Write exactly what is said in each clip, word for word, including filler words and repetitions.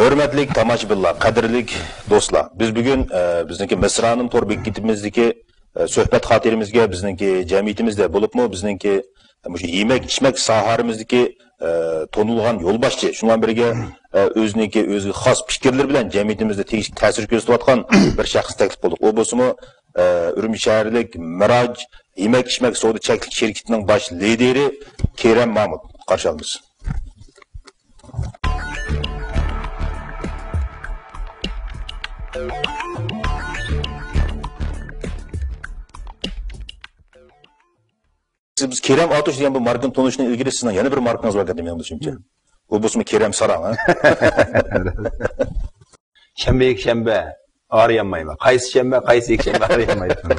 ھۆرمەتلىك تاماشىبىنلار، قەدىرلىك دوستلار، بىز بۈگۈن، ئە، بىزنىڭكى مىسرانىم تور بېكىتىمىزدىكى، ئە، سۆھبەت خاتىرىمىزگە بىزنىڭكى جەمئىيىتىمىزدە بولۇپمۇ بىزنىڭكى مۇشۇ يېمەك-ئىچمەك ساھەمىزدىكى، ئە، تونۇلغان يولباشچى، شۇنىڭ بىلەن بىرگە، ئە، ئۆزىنىڭكى ئۆزىگە خاس پىكىرلىرى بىلەن جەمئىيىتىمىزدە تېگىشلىك تەسىر كۆرسىتىۋاتقان بىر شەخسنى تەكلىپ قىلدۇق. ئۇ بولسىمۇ، ئە، ئۈرۈمچى شەھەرلىك مىراج يېمەك-ئىچمەك سودا چەكلىك شىركىتىنىڭ باش لىدىرى كېرەم مامۇت. قارشى ئالىمىز. سىز، بىز كېرەم ئاتۇش دېگەن بۇ ماركىنى تونۇشتىن ئىلگىرى سىزنىڭ يەنە بىر ماركىڭىز بار ئىكەن، مېنىڭ بىلىشىمچە. ئۇ بولسىمۇ كېرەم ساراڭ، ھە؟ شەنبە، يەكشەنبە ئارىيالمايمەن. قايسى شەنبە، قايسى يەكشەنبە ئارىيالمايمەن.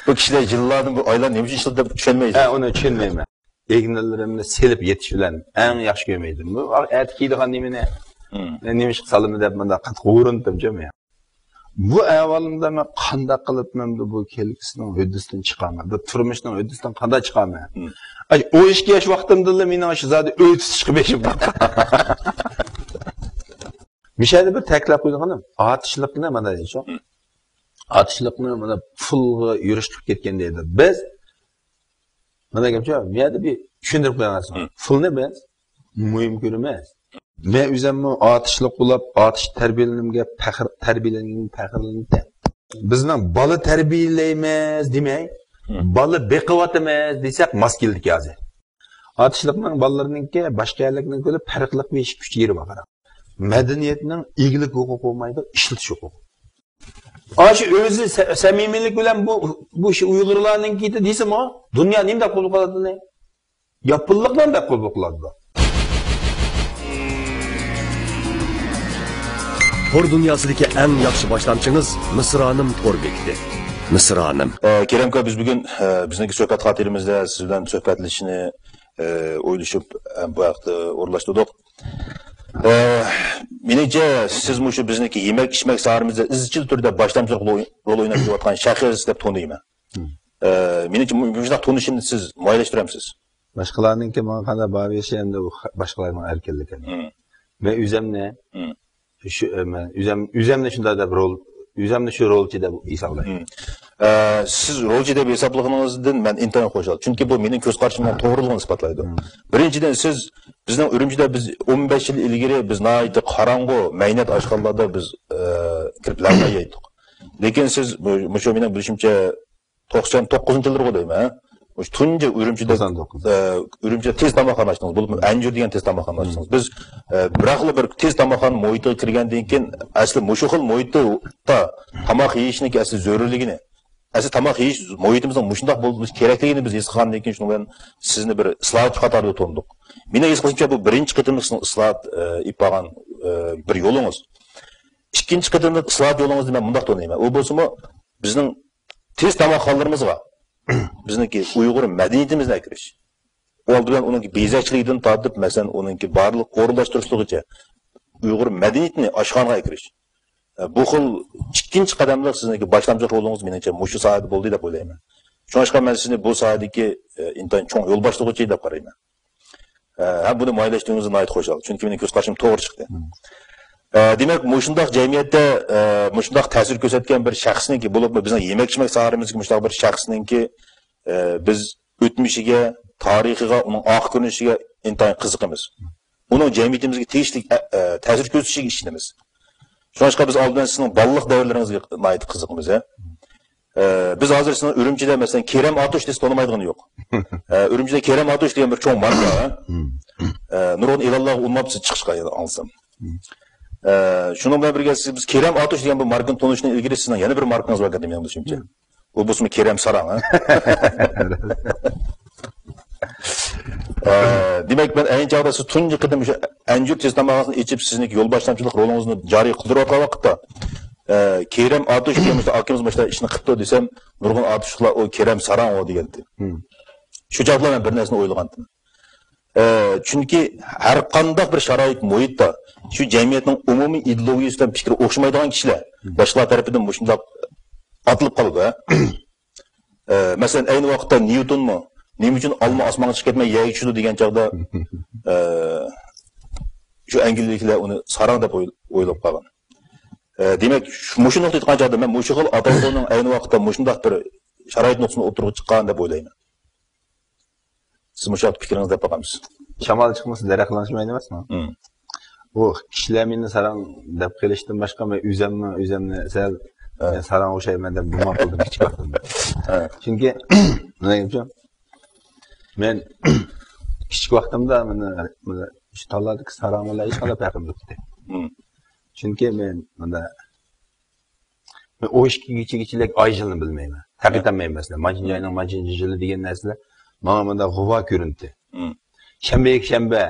بۇ كىشىلەر يىللاردىن بۇ ئايلار نېمە ئۈچۈن ئىشلىتىپ چۈشەنمەيسىز. ھە، ئۇنى چۈشەنمەيمەن. ئىگنىلىرىمنى سېلىپ يېتىش بىلەن ئەڭ ياخشى كۆرمەيدۇ. بۇ ئەتە كىيىدىغان نېمىنى، مم، نېمە ئىشقا سالىمەن دەپ مۇنداق قاتتىق ھۇرۇنۇپ تۇرۇپتۇ. بۇ ئەھۋالىمدا مەن قانداق قىلىپ مەن بۇ كەلگۈسىنىڭ ھۆددىسىدىن چىقارمەن؟ بۇ تۇرمۇشنىڭ ھۆددىسىدىن قانداق چىقارمەن؟ مم. ئاي، ئون ئىككى ياش ۋاقتىمدىلا مېنىڭ شۇ زادى ئۆي تۇتۇشقا بېشىم تارتقان. مۇشۇ يەردە بىر تەكىتلەپ قويىدىغىنىم، ئاتۇشلۇقنى مانا دەيدۇ. مم. ئاتۇشلۇقنى مانا پۇلغا يۈرۈش قىلىپ كەتكەن دەيدۇ. بىز، مانا گەپچۇ، بۇ يەردە بىر چۈشەندۈرۈپ قويۇڭ. مم. پۇلنى بىز مۇھىم كۆرىمىز. مەن ئۆزۈممۇ ئاتۇشلۇق بولۇپ، ئاتۇش تەربىيەلىنىمگە پەخىر، تەربىيەلەنگىنىمگە پەخىرلىنىمەن. بىزنىڭ بالا تەربىيەلەيمىز دېمەي، مم، بالا بېقىۋاتىمىز دېسەك ماس كېلىدىكەن ھازىر. ئاتۇشلۇقنىڭ بالىلىرىنىڭكى باشقا يەرلىكنىڭكى بىلەن پەرقلىق بىر ئىككى ئۈچ يېرى بار، قاراڭ. مەدەنىيەتنىڭ ئىگىلىك ھوقۇقى بولمايدۇ، ئىشلىتىش ھوقۇقى. ئاشۇ ئۆزى سە-، سەمىمىيلىك بىلەن بۇ، بۇ شۇ ئۇيغۇرلارنىڭكى دېسىمۇ، دۇنيا نېمە دەپ قوبۇل قىلىدۇ؟ ياپونلۇقلار دەپ قوبۇل قىلىدۇ. تور دۇنياسىدىكى ئەڭ ياخشى باشلامچىڭىز مىسرانىم تور بېكىتى. مىسرانىم. ئە، كېرەم ئاكا، بىز بۈگۈن، ئە، بىزنىڭكى سۆھبەت خاتىرىمىزدە سىز بىلەن سۆھبەتلىشىشنى، ئە، ئويلىشىپ، ئە، بۇ ھەقتە ئورۇنلاشتۇردۇق. ئە، مېنىڭچە، سىز مۇشۇ بىزنىڭكى يېمەك-ئىچمەك ساھەمىزدە ئىزچىل تۈردە باشلامچىلىق رول، رول ئويناپ كېلىۋاتقان شەخس دەپ تونۇيمەن. مم. ئە، مېنىڭچە، مۇ-، مۇشۇنداق تونۇشۇمنى سىز مۇئەييەنلەشتۈرەمسىز؟ باشقىلارنىڭكى ماڭا قانداق باھا بېرىشى ئەمدى ئۇ خ-، باشقىلارنىڭ ئەركىنلىكى. مم. مەن ئۆزۈمنى، مم، شۇ، ئە، مەن ئۆزۈم، ئۆزۈمنى شۇنداق دەپ رول، ئۆزۈمنى شۇ رولچى دەپ ھېسابلايمەن. مم. ئە، سىز رولچى دەپ ھېسابلىغىنىڭىزدىن مەن ئىنتايىن خۇشال. چۈنكى بۇ مېنىڭ كۆز قارىشىمنىڭ توغرىلىقىنى ئىسپاتلايدۇ. مم. بىرىنچىدىن، سىز بىزنىڭ ئۈرۈمچىدە بىز ئون بەش يىل ئىلگىرى بىز ناھايىتى قاراڭغۇ، مەينەت ئاشخانىلاردا بىز، ئە، كىرىپ لەڭمەي يەيتتۇق. لېكىن سىز مۇ-، مۇشۇ مېنىڭ بىلىشىمچە توقسان توققۇزىنچى يىللىرىغۇ دەيمەن، ھە؟ مۇشۇ تۇنجى ئۈرۈمچىدە، توقسان توققۇز، ئە، ئۈرۈمچىدە تېز تاماقخانا ئاچتىڭىز، بولۇپمۇ ئەنجۈر دېگەن تېز تاماقخانا ئاچتىڭىز. بىز، ئە، بىراقلا بىر تېز تاماقخانا مۇھىتىغا كىرگەندىن كېيىن، ئەسلى مۇشۇ خىل مۇھىتتا تاماق يېيىشنىڭكى ئەسلى زۆرۈرلۈكىنى، ئەسلى تاماق يېيىش مۇھىتىمىزنىڭ مۇشۇنداق بولۇشى كېرەكلىكىنى بىز ھېس قىلغاندىن كېيىن، شۇنىڭ بىلەن سىزنى بىر ئىسلاھاتچى قاتارىدا تونۇدۇق. مېنىڭ ھېس قىلىشىمچە، بۇ بىرىنچى قېتىملىق سىزنىڭ ئىسلاھات، ئە، ئېلىپ بارغان، ئە، بىر يولىڭىز. ئىككىنچى قېتىملىق ئىسلاھات يولىڭىزنى مەن مۇنداق تونۇيمەن. ئۇ بولسىمۇ، بىزنىڭ تېز تاماقخانىلىرىمىزغا بىزنىڭكى ئۇيغۇر مەدەنىيىتىمىزنى ئەكىرىش. ئۇ ئالدى بىلەن ئۇنىڭكى بېزەكچىلىكىدىن تارتىپ، مەسىلەن، ئۇنىڭكى بارلىق ئورۇنلاشتۇرۇشلىرىغىچە ئۇيغۇر مەدەنىيىتىنى ئاشخانىغا ئەكىرىش. بۇ خىل ئىككىنچى قەدەملىك سىزنىڭكى باشلامچىلىق رولىڭىز مېنىڭچە مۇشۇ ساھەدە بولدى دەپ ئويلايمەن. شۇڭلاشقا مەن سىزنى بۇ ساھەدىكى، ئە، ئىنتايىن چوڭ يولباشلىغۇچى دەپ قارايمەن. ئە، ھەم بۇنى مۇئەييەنلەشتۈرگىنىڭىزدىن ناھايىتى خۇشال. چۈنكى مېنىڭ كۆز قارىشىم توغرا چىقتى. مم. ئە، دېمەك، مۇشۇنداق جەمئىيەتتە، ئە، مۇشۇنداق تەسىر كۆرسەتكەن بىر شەخسنىڭكى، بولۇپمۇ بىزنىڭ يېمەك-ئىچمەك ساھەمىزدىكى مۇشۇنداق بىر شەخسنىڭكى، ئە، بىز ئۆتمۈشىگە، تارىخىغا، ئۇنىڭ ئارقا كۆرۈنۈشىگە ئىنتايىن قىزىقىمىز. ئۇنىڭ جەمئىيىتىمىزگە تېگىشلىك، ئە، ئە، تەسىر كۆرسىتىشىگە ئىشىنىمىز. شۇڭلاشقا بىز ئالدىن سىزنىڭ بالىلىق دەۋرلىرىڭىزگە ناھايىتى قىزىقىمىز، ھە. ئە، بىز ھازىر سىزنىڭ ئۈرۈمچىدە، مەسىلەن، كېرەم ئاتۇش دېسە تونۇمايدىغىنى يوق. ئە، ئۈرۈمچىدە كېرەم ئاتۇش دېگەن بىر چوڭ ماركا، ھە. ئە، نۇرغۇن ئېلانلارغا ئۇنىماپسىز چىقىشقا، ئاڭلىسام. ئە، شۇنىڭ بىلەن بىرگە سىز، بىز كېرەم ئاتۇش دېگەن بۇ ماركىنى تونۇشتىن ئىلگىرى سىزنىڭ يەنە بىر ماركىڭىز بار ئىكەن، مېنىڭ بىلىشىمچە. ئۇ بولسىمۇ كېرەم ساراڭ، ھە؟ ئە، دېمەك، مەن ئەينى چاغدا سىز تۇنجى قېتىم شۇ ئەنجۈر تېز تاماقخانىسىنى ئېچىپ، سىزنىڭكى يول باشلامچىلىق رولىڭىزنى جارى قىلدۇرۇۋاتقان ۋاقىتتا، ئە، كېرەم ئاتۇش دېگەن مۇشۇ ئاكىمىز مۇشۇنداق ئىشنى قىپتۇ دېسەم، نۇرغۇن ئاتۇشلۇقلار، «ئۇ كېرەم ساراڭ ئۇ» دېگەنتى. مم. شۇ چاغدا مەن بىر نەرسىنى ئويلىغانتىم. ئە، چۈنكى ھەر قانداق بىر شارائىت مۇھىتتا شۇ جەمئىيەتنىڭ ئومۇمىي ئىدېئولوگىيىسى بىلەن پىكرى ئوخشىمايدىغان كىشىلەر، مم، باشقىلار تەرىپىدىن مۇشۇنداق ئاتىلىپ قالىدۇ، ھە؟ ئە، مەسىلەن، ئەينى ۋاقىتتا نيۇتونمۇ نېمە ئۈچۈن ئالما ئاسمانغا چىقىپ كەتمەي يەرگە چۈشىدۇ دېگەن چاغدا، ئە، شۇ ئەنگلىيەلىكلەر ئۇنى ساراڭ دەپ ئويل-، ئويلاپ قالغان. ئە، دېمەك، شۇ، مۇشۇ نۇقتا ئېيتقان چاغدا مەن مۇشۇ خىل ئاتا-ئانىنىڭ ئەينى ۋاقىتتا مۇشۇنداق بىر شارائىت نۇقتىسىنى ئوتتۇرىغا چىققان دەپ ئويلايمەن. سىز مۇشۇ ھەقتە پىكرىڭىزنى دەپ باقامسىز؟ شامال چىقمىسا، دەرەخ لىڭشىمايدۇ ئەمەسمۇ؟ مم. ئۇ كىشىلەر مېنى ساراڭ دەپ قېلىشتىن باشقا، مەن ئۆزۈممۇ ئۆزۈمنى سەل، ھە، مەن ساراڭ ئوخشايمەن دەپ گۇمان قىلدىم كىچىك ۋاقتىمدا. ھە. چۈنكى، نېمە دېيىمچۇ؟ مەن كىچىك ۋاقتىمدا مانا، مانا شۇ تالادىكى ساراڭ بىلەن ھېچقانداق پەرقىم يوق ئىدى. مم. چۈنكى مەن مانا، مەن ئون ئىككى كېچىگىچىلىك ئاي يىلنى بىلمەيمەن. تەقىتەنمەيمەن مەسىلەن. مانچىنچى ئاينىڭ مانچىنچى يىلى دېگەن نەرسىلەر ماڭا مانا غۇۋا كۆرۈندى. مم. شەنبە، يەكشەنبە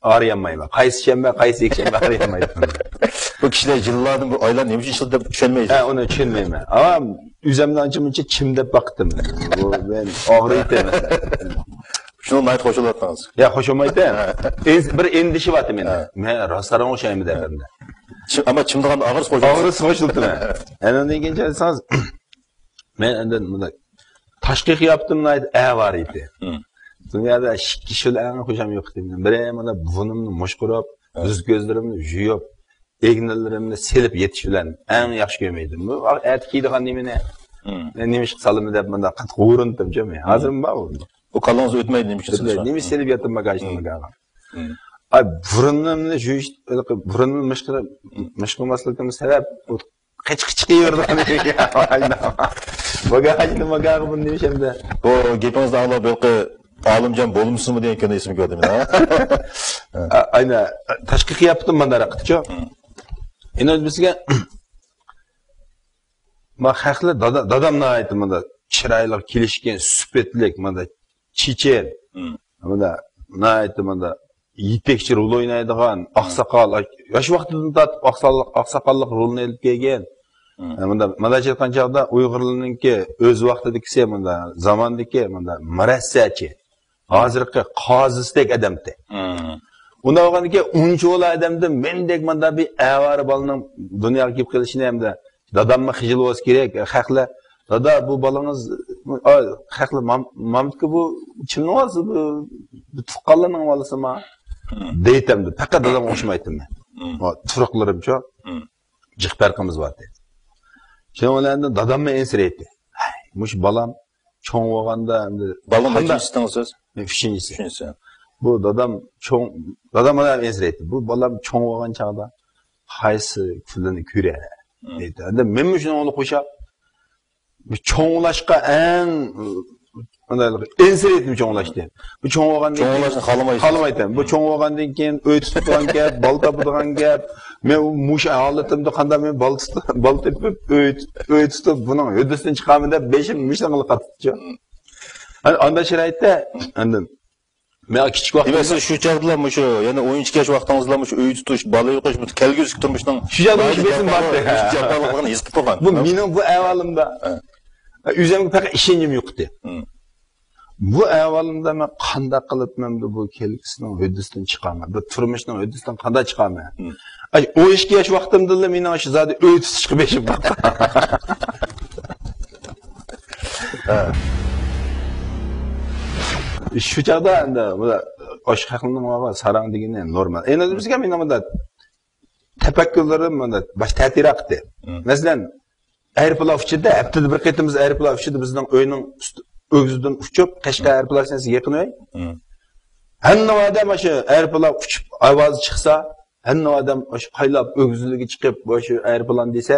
ئارىيالمايمەن. قايسى شەنبە، قايسى يەكشەنبە ئارىيالمايمەن. بۇ كىشىلەر يىللاردىن بۇ ئايلار نېمە ئۈچۈن يىل دەپ چۈشەنمەيسىز. ھە، ئۇنى چۈشەنمەيمەن. ئەمما ئۆزۈمنى ئانچە-مۇنچە چىم دەپ باقتىم. بۇ مەن ئاغرىيتتى مەسىلەن. شۇنىڭغا ناھايىتى قوشۇلۇۋاتىسىز. يا، قوشۇلمايتتى. ھە. ئىز-، بىر ئەندىشە بارتى مېنى. ھە. مەن راست ساراڭ ئوخشايمەن دەپ ئەمدى. چىم، ئەمما چىم دېگەندە ئاغرىس قوشۇلىدۇ. ئاغرىس قوشۇلدى مەن. ئەنە ئاندىن كېيىن قارىسىڭىز، مەن ئاندىن مۇنداق تاشقى قىياپىتىم ناھايىتى ئەۋارە ئىدى. مم. دۇنيادا ئىككى ئىش بىلەن ئەڭ خۇشام يوق ئىدى. بىرى مانا بۇرنۇمنى مۇشقۇرۇپ، ھە، يۈز كۆزلىرىمنى يۇيۇپ، ئەگنىلىرىمنى سېلىپ يېتىش بىلەن ئەڭ ياخشى كۆرمەيدۇ. بۇ ئەتە كىيىدىغان نېمىنى، مم، نېمە ئىشقا سالىمەن دەپ مۇنداق قاتتىق ھۇرۇندۇمچۇ مەن. ھازىرمۇ بار ئۇ. بۇ كاللىڭىزدا ئۆتمەيدۇ، نېمە ئىشقا سېلىش؟ نېمە سېلىپ ياتىمەن ماگاژنىكىغا. مم. ئاي، بۇرنۇمنى يۇيۇش، بۇرنۇمنى مۇشقۇرۇپ، مۇشقۇرماسلىقىم سەۋەب، قېچىق چىقىۋېرىدىغان. باگاژنى، باگاژنى، باگاژنى بۇ نېمە ئىش ئەمدى؟ بۇ گېپىڭىزنى ئاڭلاپ ھېلىقى ئالىمجان بولمىسىمۇ دېگەن كۈنى ئېسىمگە كەلدى مېنىڭ. ئا-، ئاينا، تاشقى قىياپىتىم مانداق قىپتۇ. مم. ئەنە بىزگە، ما خەقلەر دادا-، دادام ناھايىتى مانداق چىرايلىق، كېلىشكەن، سۈپەتلىك، مانداق چېچەن. مم. مانا ناھايىتى مانا يېتەكچى رول ئوينايدىغان، ئاقساقال، ياش ۋاقتىدىن تارتىپ ئاقسال-، ئاقساقاللىق رولنى ئېلىپ كەلگەن. مم. مانا، مانا ئېيتقان چاغدا ئۇيغۇرلارنىڭكى ئۆز ۋاقتىدىكىسى، مانا زاماندىكى، مانا مۇرەسسەچى، ھازىرقى قازىسىدەك ئادەمتى. مم. ئۇنداق بولغاندىكىن ئۇنچىۋالا ئادەمدىن مەندەك مانا بىر ئاۋارە بالىنىڭ دۇنياغا كېلىپ قېلىشىنى ھەمدە داداممۇ خىجىل بولسا كېرەك، خەقلەر، «دادا، بۇ بالىڭىز»، ئا، خەقلەر، «مام-، مامدىكى بۇ كىمنىڭ بالىسى؟ بۇ، بۇ تۇغقانلارنىڭ بالىسىما؟» مم. دەيتەمدى. پەقەت دادامغا ئوخشىمايتتىم مەن. مم. ئا، تۇرۇقلىرىمچۇ؟ مم. جىق پەرقىمىز بارتى. شۇنىڭ بىلەن داداممۇ ئەنسىرەيتتى. «ھەي، مۇشۇ بالام چوڭ بولغاندا ئەمدى...» بالىنىڭ قانداق؟ نەچىنچىسى دېدىڭىز سىز؟ مەن ئۈچىنچىسى. ئۈچىنچىسى. بۇ دادام چوڭ، دادام مانا ئەنسىرەيتتى. «بۇ بالام چوڭ بولغان چاغدا قايسى كۈنلەرنى كۆرەر؟» مم. دەيتتى. ئەمدى مەنمۇ شۇنىڭغا ئوخشاپ، بۇ چوڭلاشقا ئەڭ، ئەنسىرەيتتىم چوڭلاشتىن. بۇ چوڭ بولغاندىن كېيىن چوڭلاشنى خالىمايسىز. خالىمايتتىم. بۇ چوڭ بولغاندىن كېيىن ئۆي تۇتىدىغان گەپ، بالا تاپىدىغان گەپ. مەن مۇشۇ ھالىتىمدە قانداق مەن بالا تۇتۇپ، بالا تېپىپ، ئۆي تۇت-، ئۆي تۇتۇپ، بۇنىڭ ھۆددىسىدىن چىقارمەن دەپ بېشىم مۇشۇنىڭغا قاتتىچۇ. ئانداق شارائىتتا ئاندىن مەن كىچىك ۋاقتىمدا، دېمەك، سىز شۇ چاغدىلا مۇشۇ، يەنى ئون ئۈچ ياش ۋاقتىڭىزدىلا مۇشۇ ئۆي تۇتۇش، بالا بېقىش، مۇشۇ كەلگۈسىدىكى تۇرمۇشنىڭ شۇ چاغدا مۇشۇ بېسىم بار ئىدى. مۇشۇ جاپالىقلىقىنى ھېس قىلىپ قالغان. بۇ مېنىڭ بۇ ئەھۋالىمدا، ھە، ئۆزۈمگە پەقەت ئىشەنچىم يوق ئىدى. مم. بۇ ئەھۋالىمدا مەن قانداق قىلىپ مەن بۇ، بۇ كەلگۈسىنىڭ ھۆددىسىدىن چىقارمەن؟ بۇ تۇرمۇشنىڭ ھۆددىسىدىن قانداق چىقارمەن؟ مم. ئاي، ئون ئىككى ياش ۋاقتىمدىلا مېنىڭ شۇ زادى ئۆي تۇتۇشقا بېشىم قاتقان. ھە. شۇ چاغدا ئەمدى بۇ ئاشۇ خەقنىڭ ماڭا ساراڭ دېگىنى نورمال. ئەينى بىزگە مېنىڭ مۇنداق تەپەككۇرلىرىم مۇنداق باش تەتۈرەك قىلدى. مم. مەسىلەن، ئايروپىلان ئۇچۇشىدا، ھەپتىدە بىر قېتىم بىز ئايروپىلان ئۇچۇشىدا بىزنىڭ ئۆينىڭ ئۈستى، ئۆگزىدىن ئۇچۇپ، قەشقەر ئايروپىلان ئىستانسىيىسىغا يېقىن ئۆي. مم. ھەممە ئادەم ئاشۇ ئايروپىلان ئۇچۇپ ئاۋازى چىقسا، ھەممە ئادەم ئاشۇ قايلاپ ئۆگزىلىگە چىقىپ، ئاشۇ ئايروپىلان دېسە،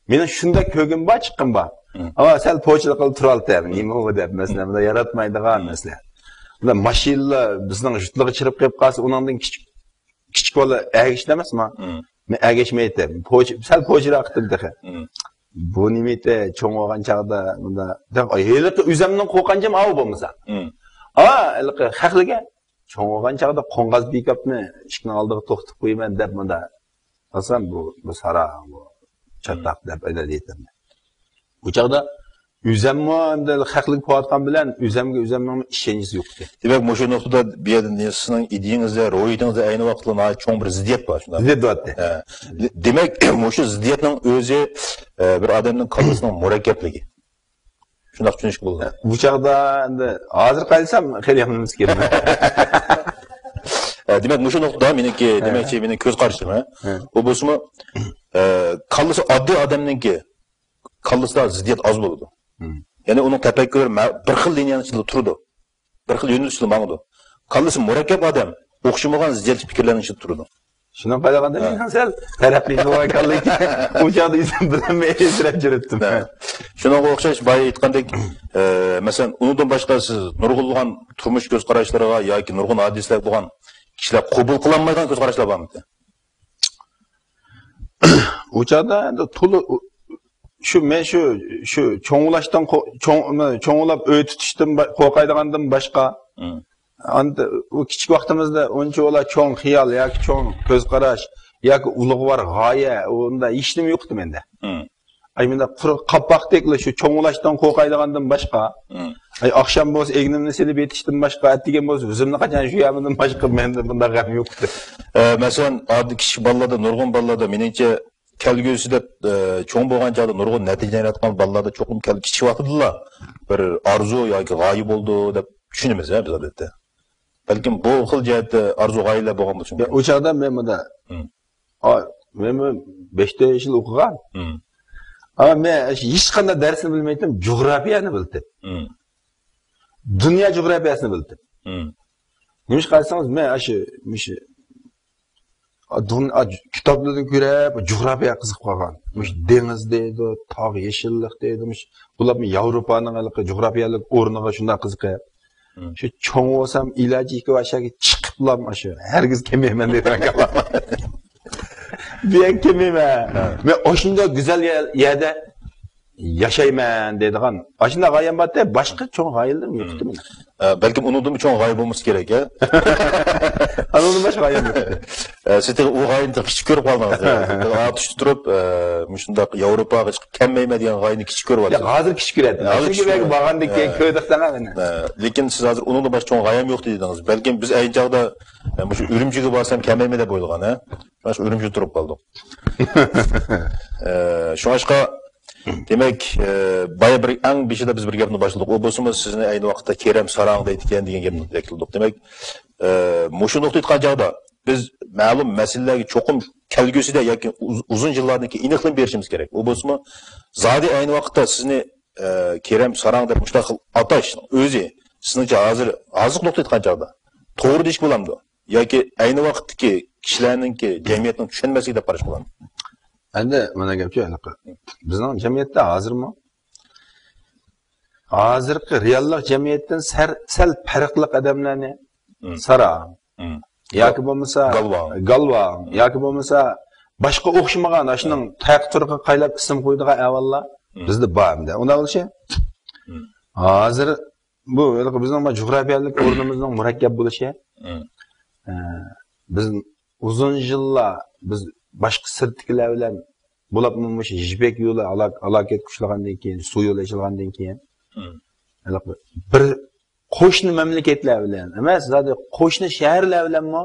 مېنىڭ شۇنداق كۆرگۈم بار، چىققۇم بار. مم. ئەمما سەل پوچىلىق قىلىپ تۇرالتى، نېمە ئۇ دەپ، مەسىلەن، بۇلار ياراتمايدىغان مەسىلە. بۇلار ماشىنىلار بىزنىڭ يۇرتلارغا چىرىپ قېلىپ قالسا، ئۇنىڭدىن كىچىك، كىچىك بالا ئەگىشتى ئەمەسمۇ؟ مم. مەن ئەگەشمەيتتىم. پوچ-، سەل پوچىراق قىلدىم تېخى. مم. بۇ نېمە ئىدى، چوڭ بولغان چاغدا مۇنداق، ھېلىقى ئۆزۈمنىڭ قورقۇنچۇم ئاۋۇ بولمىسا. مم. ئا، ھېلىقى خەقلىگە چوڭ بولغان چاغدا قوڭغاز پىكاپنى ئىشىكنىڭ ئالدىغا توختىتىپ قويىمەن دەپ مۇنداق قىلسام، بۇ، بۇ ساراڭ، بۇ چاتاق دەپ ئەنە دەيتتىم. بۇ چاغدا ئۆزۈممۇ ئەمدى خەقلىك بولۇۋاتقان بىلەن ئۆزۈمگە ئۆزۈمنىڭ ئىشەنچىسى يوق ئىدى. دېمەك، مۇشۇ نۇقتىدا بۇ يەردە سىزنىڭ ئىدىيىڭىزدە، روھىيىتىڭىزدە ئەينى ۋاقىتتا ناھايىتى چوڭ بىر زىددىيەت بار، شۇنداقمۇ؟ زىددىيەت بار. ھە. دېمەك، مۇشۇ زىددىيەتنىڭ ئۆزى، ئە، بىر ئادەمنىڭ كاللىسىنىڭ مۇرەككەپلىكى. شۇنداق چۈشىنىشكە بولىدۇ. بۇ چاغدا ئەمدى ھازىر قايلىسام خېلى يامان ئەمەسكەنمەن. ئە، دېمەك، مۇشۇ نۇقتىدا مېنىڭكى، ھە، دېمەكچى، مېنىڭ كۆز قارىشىم، ھە. ھە. ئۇ بولسىمۇ، ئە، كاللىسى ئاددىي ئادەمنىڭكى كاللىسىدا زىددىيەت ئاز بولىدۇ. ھە. يەنى ئۇنىڭ تەپەككۇرى مە-، بىر خىل لىنىيەنىڭ ئىچىدە تۇرىدۇ. بىر خىل يۆنىلىشتە ماڭىدۇ. كاللىسى مۇرەككەپ ئادەم ئوخشىمىغان زىددىيەتلىك پىكىرلەرنىڭ ئىچىدە تۇرىدۇ. شۇنىڭغا قارىغاندا، ھە، مېنىڭ سەل تەرەققىي قىلغان كاللا ئىكەن. ئۇ چاغدا ئۆزۈم بىلەنمۇ ئەنسىرەپ يۈرۈپتىم. ھە. شۇنىڭغا ئوخشاش بايا ئېيتقاندەك، ئە، مەسىلەن، ئۇنىڭدىن باشقا سىز نۇرغۇنلىغان تۇرمۇش كۆز قاراشلىرىغا ياكى نۇرغۇن ھادىسىلەر بولغان كىشىلەر قوبۇل قىلالمايدىغان كۆز قاراشلار بارمىدى؟ ئۇ چاغدا ئەمدى تولا، شۇ، مەن شۇ، شۇ چوڭلاشتىن قو-، چوڭ-، چوڭلاپ ئۆي تۇتۇشتىن با-، قورقايدىغاندىن باشقا. مم. ئاندا ئۇ كىچىك ۋاقتىمىزدا ئۇنچە ئۇلا چوڭ خىيال ياكى چوڭ كۆز قاراش ياكى ئۇلۇغۋار غايە، ئۇنداق ھېچنېمە يوق ئىدى مەندە. مم. ئاي، مۇنداق قۇرۇق قاپاقتەكلا شۇ چوڭلاشتىن قورقايدىغاندىن باشقا. مم. ئاي، ئاخشام بولسا ئەگنىمنى سېلىپ يېتىشتىن باشقا، ئەتىگەن بولسا ئۆزۈمنى قاچان يۇيامدىن باشقا مەندە بۇنداق غەم يوق ئىدى. ئە، مەسىلەن، ئاددىي كىچىك بالىلاردا، نۇرغۇن بالىلاردا، مېنىڭچە، كەلگۈسىدە، ئە، چوڭ بولغان چاغدا نۇرغۇن نەتىجىلەرنى ئېلىۋاتقان بالىلاردا چوقۇم كەل-، كىچىك ۋاقتىدىلا بىر ئارزۇ ياكى غايە بولىدۇ دەپ چۈشىنىمىز، ھە، بىز ئادەتتە. بەلكىم بۇ خىل جەھەتتە ئارزۇ غايىلەر بولغان بولۇشى يا، مۇمكىن. ئۇ چاغدا مەن مۇندا، مم. ئا، مەن، مەن بەش تۆت يىل ئوقۇغان. مم. ئا، مەن ھېچقانداق دەرسنى بىلمەيتتىم، جۇغراپىيەنى بىلدىم. مم. دۇنيا جۇغراپىيەسىنى بىلدىم. مم. نېمىشقا دېسىڭىز، مەن ئاشۇ، مۇشۇ دۇن-، ئا، كىتابلاردىن كۆرۈپ، جۇغراپىيەگە قىزىقىپ قالغان. مۇشۇ دېڭىز دەيدۇ، تاغ، يېشىللىق دەيدۇ، مۇشۇ بولۇپمۇ ياۋروپانىڭ ھېلىقى جۇغراپىيەلىك ئورنىغا شۇنداق قىزىقىپ. مم. شۇ چوڭ بولسام، ئىلاجى يوقى ئاشۇ يەرگە چىقىپلا، ئاشۇ ھەرگىز كەلمەيمەن دەيدىغان گەپ. بۇ يەرگە كەلمەيمەن. ھە. مەن ئاشۇنداق گۈزەل يە-، يەردە ياشايمەن دەيدىغان ئاشۇنداق غايەم بارتى، باشقا چوڭ غايىلىرىم يوق ئىدى مېنىڭ. ئە، بەلكىم ئۇنىڭدىنمۇ چوڭ غايە بولمىسا كېرەك، ھە؟ ئۇنىڭدىن باشقا غايەم يوق. ئە، سىز تېخى ئۇ غايىنى تېخى كىچىك كۆرۈپ قالدىڭىز. ئاتۇشتا تۇرۇپ، ئە، مۇشۇنداق ياۋروپاغا چىقىپ كەلمەيمەن دېگەن غايىنى كىچىك كۆرۈۋاتىسىز. ياق، ھازىر كىچىك كۆرەتتىم. ھازىر چۈنكى كىچىك بەلكى كۆرۈۋاتىسىز. بارغاندىن كېيىن، ھە، كۆردۇق ساڭا مېنى. ھە، لېكىن سىز ھازىر ئۇنىڭدىن باشقا چوڭ غايەم يوق دېدىڭىز. بەلكىم بىز ئەينى چاغدا، ئە، مۇشۇ ئۈرۈمچىگە بارسام كەلمەيمەن دەپ ئويلىغان، ھە؟ مانا شۇ ئۈرۈمچىدە تۇرۇپ قالدۇق. ئە، شۇڭلاشقا، دېمەك، ئە، بايا بىر ئەڭ بېشىدا بىز بىر گەپنى باشلىدۇق. ئۇ بولسىمۇ سىزنى ئەينى ۋاقىتتا كېرەم ساراڭ دەيدىكەن دېگەن گەپنى يەكلىدۇق. دېمەك، ئە، مۇشۇ نۇقتىدا ئېيتقان چاغدا بىز مەلۇم مەسىلىلەرگە چوقۇم كەلگۈسىدە ياكى ئۇز-، ئۇزۇن يىللاردىن كېيىن ئېنىقلىما بېرىشىمىز كېرەك. ئۇ بولسىمۇ زادى ئەينى ۋاقىتتا سىزنى، ئە، كېرەم ساراڭ دەپ مۇشۇنداق خىل ئاتاشنىڭ ئۆزى سىزنىڭچە ھازىر، ھازىرقى نۇقتىدا ئېيتقان چاغدا توغرا دېيىش بولامدۇ؟ ياكى ئەينى ۋاقىتتىكى كىشىلەرنىڭكى جەمئىيەتنىڭ چۈشەنمەسلىكى دەپ قاراشقا بولامدۇ؟ ئەمدى مانا گەپچۇ ھېلىقى. بىزنىڭ جەمئىيەتتە ھازىرمۇ، ھازىرقى رېئاللىق جەمئىيەتتىن سەر-، سەل پەرقلىق ئادەملەرنى، مم، ساراڭ، مم، ياكى بولمىسا گالۋاڭ، گالۋاڭ، مم، ياكى بولمىسا باشقا ئوخشىمىغان، ئاشۇنىڭ، مم، تەقى تۇرقىغا قايلاپ ئىسىم قويىدىغان ئەھۋاللار، مم، بىزدە بار ئەمدى. ئۇنداق بولۇشى، مم، ھازىر بۇ ھېلىقى بىزنىڭ بۇ جۇغراپىيەلىك ئورنىمىزنىڭ مۇرەككەپ بولۇشى. مم. ئە، بىز ئۇزۇن يىللار بىز باشقا سىرتتىكىلەر بىلەن، بولۇپمۇ مۇشۇ يىپەك يولى ھالاك-، ھالاكەتكە ئۇچرىغاندىن كېيىن، سۇ يولى ئېچىلغاندىن كېيىن، مم، ھېلىقى بىر قوشنا مەملىكەتلەر بىلەن ئەمەس، زادى قوشنا شەھەرلەر بىلەنمۇ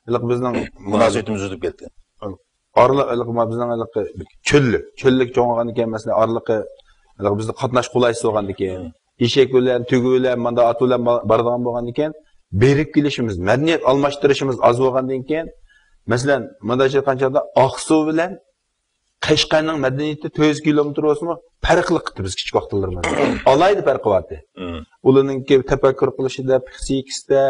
ھېلىقى بىزنىڭ مۇناسىۋىتىمىز ئۈزۈلۈپ كەتكەن. ئارىلىق، ھېلىقى ما-، بىزنىڭ ھېلىقى چۆللۈك، چۆللۈك چوڭىغاندىكىن، مەسىلەن، ئارىلىقى، ھېلىقى بىزدە قاتناش قولايسىز بولغاندىكىن، مم، ئېشەك بىلەن، تۆگە بىلەن، ماندا ئات بىلەن با-، بارىدىغان بولغاندىكىن، بېرىپ كېلىشىمىز، مەدەنىيەت ئالماشتۇرۇشىمىز ئاز بولغاندىن كېيىن، مەسىلەن، مۇنداق ئېيتقان چاغدا ئاقسۇ بىلەن قەشقەرنىڭ مەدەنىيىتى تۆت يۈز كىلومېتىر بولسىمۇ، پەرقلىق ئىدى بىز كىچىك ۋاقىتلىرىمىزدا. ئالاھىدە پەرقى بارتى. مم. ئۇلارنىڭكى تەپەككۇر قىلىشىدا، پسىخىكىسىدا،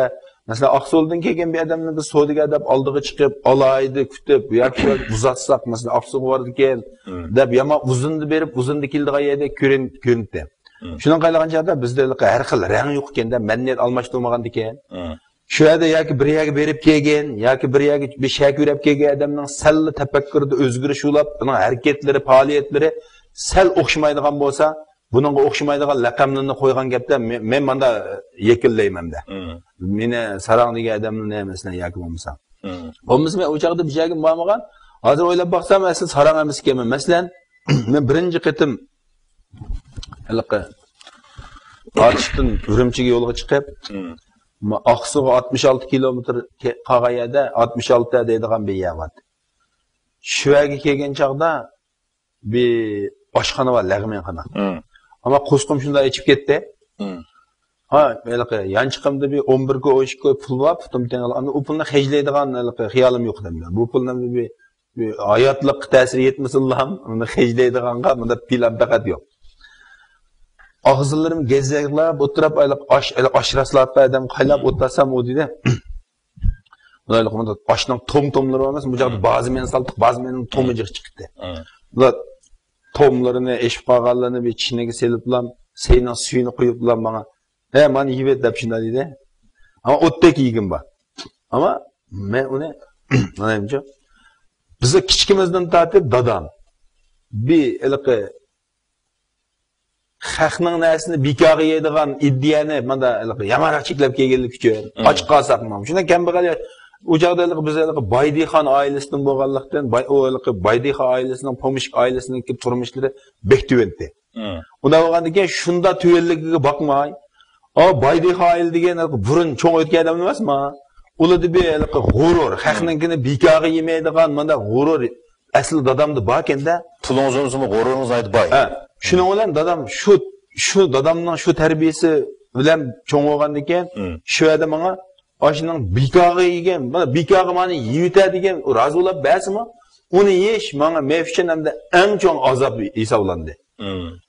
مەسىلەن، ئاقسۇدىن كەلگەن بىر ئادەمنى بىز سودىگەر دەپ ئالدىغا چىقىپ، ئالاھىدە كۈتۈپ، ياكى ئۇزاتساق، مەسىلەن، ئاقسۇغا بارىدىكەن، مم، دەپ يامان ئۇزۇندا بېرىپ، ئۇزۇندا كېلىدىغان يەردەك كۆرۈن-، كۆرۈنتى. مم. شۇنىڭغا قاراغان چاغدا بىزدە ھېلىقى ھەر خىل رەڭ يوق ئىكەن-دە، مەدەنىيەت ئالماشتۇرمىغاندىكەن. مم. شۇ يەردە ياكى بىر يەرگە بېرىپ كەلگەن، ياكى بىر يەرگە بىر شەھەرگە يۆرەپ كەلگەن ئادەمنىڭ سەللا تەپەككۇرىدا ئۆزگىرىش بولۇپ، ئۇنىڭ ھەرىكەتلىرى، پائالىيەتلىرى سەل ئوخشىمايدىغان بولسا، بۇنىڭغا ئوخشىمايدىغان لەقەملىرىنى قويغان گەپتە مەن، مەن ماندا يەكۈنلەيمەن-دە. مم. مېنى ساراڭ دېگەن ئادەمنى، مەسىلەن، ياكى بولمىسا. مم. بولمىسا مەن ئۇ چاغدا بىر يەرگە بارمىغان. ھازىر ئويلاپ باقسام، ئەسلى ساراڭ ئەمەس ئىكەنمەن. مەسىلەن، مەن بىرىنچى قېتىم ھېلىقى ئاتۇشتىن ئۈرۈمچىگە يولغا چىقىپ، مم، ما-، ئاقسۇغا ئاتمىش ئالتە كىلومېتىر كە-، قالغان يەردە، ئاتمىش ئالتە دەيدىغان بىر يەر بار. شۇ يەرگە كەلگەن چاغدا بىر ئاشخانا بار، لەغمەنخانا. مم. ئەمما قورسىقىم شۇنداق ئېچىپ كەتتى. مم. ھا، ھېلىقى يانچۇقۇمدا بىر ئون بىر كوي، ئون ئىككى كوي پۇل بار، پۇتۇم تېڭىلغان. ئۇ پۇلنى خەجلەيدىغان ھېلىقى خىيالىم يوق ئەمدى. بۇ پۇلنى بىر، بىر ھاياتلىققا تەسىر يەتمىسۇنلا، ئۇنى خەجلەيدىغانغا مۇنداق پىلان پەقەت يوق. ئاغزىلىرىم گەزەكلەپ ئولتۇرۇپ، ھېلىقى ئاش، ھېلىقى ئاشراسلاپ ئادەم قايلاپ ئولتۇرسام، ئۇ دېدى. مۇنداق، مۇنداق ئاشنىڭ توم-توملىرى بار ئەمەس، بۇ جاقتا بازمېن سالدۇق، بازمېننىڭ تومى جىق چىقتى. بۇلار توملىرىنى ئېشىپ قالغانلىرىنى بىر چىنىگە سېلىپلا، سەينىڭ سۈيىنى قۇيۇپلا ماڭا، ھە، مانا يېيىۋەت دەپ شۇنداق دېدى. ئەمما ئوتتەك يېگۈم بار. ئەمما مەن ئۇنى، مانا، بىزنىڭ كىچىكىمىزدىن تارتىپ دادام بىر ھېلىقى خەقنىڭ نەرسىنى بىكارغا يەيدىغان ئىدىيەنى مانا ھېلىقى يامانراق چەكلەپ كەلگەنلىكى ئۈچۈن ئاچ قالساقمۇ، شۇنداق كەمبەغەل، ئۇ چاغدا ھېلىقى بىز ھېلىقى باي دېھقان ئائىلىسىدىن بولغانلىقتىن، باي، ئۇ ھېلىقى باي دېھقان ئائىلىسىنىڭ، پومېشچىك ئائىلىسىنىڭكى تۇرمۇشلىرى بەك تۆۋەنتى. ئۇنداق بولغاندىكىن شۇنداق تۆۋەنلىكىگە باقماي، ئا، باي دېھقان ئائىلە دېگەن ھېلىقى بۇرۇن چوڭ ئۆتكەن ئادەم ئەمەسما؟ ئۇلاردا بىر ھېلىقى غۇرۇر، خەقنىڭكىنى بىكارغا يېمەيدىغان مانا غۇرۇر ئەسلى دادامدا باركەن-دە. پۇلىڭىز بولمىسىمۇ غۇرۇرىڭىز ناھايىتى باي. ھە، شۇنىڭ بىلەن دادام شۇ، شۇ دادامنىڭ شۇ تەربىيىسى بىلەن چوڭ بولغاندىكىن، شۇ يەردە ماڭا ئاشۇنىڭ بىكارغا يېگەن، مانا بىكارغا مانا يېيىۋېتە دېگەن، ئۇ رازى بولاپ بەرسىمۇ، ئۇنى يېيىش ماڭا، مەن ئۈچۈن ئەمدى ئەڭ چوڭ ئازاب ھېسابلاندى.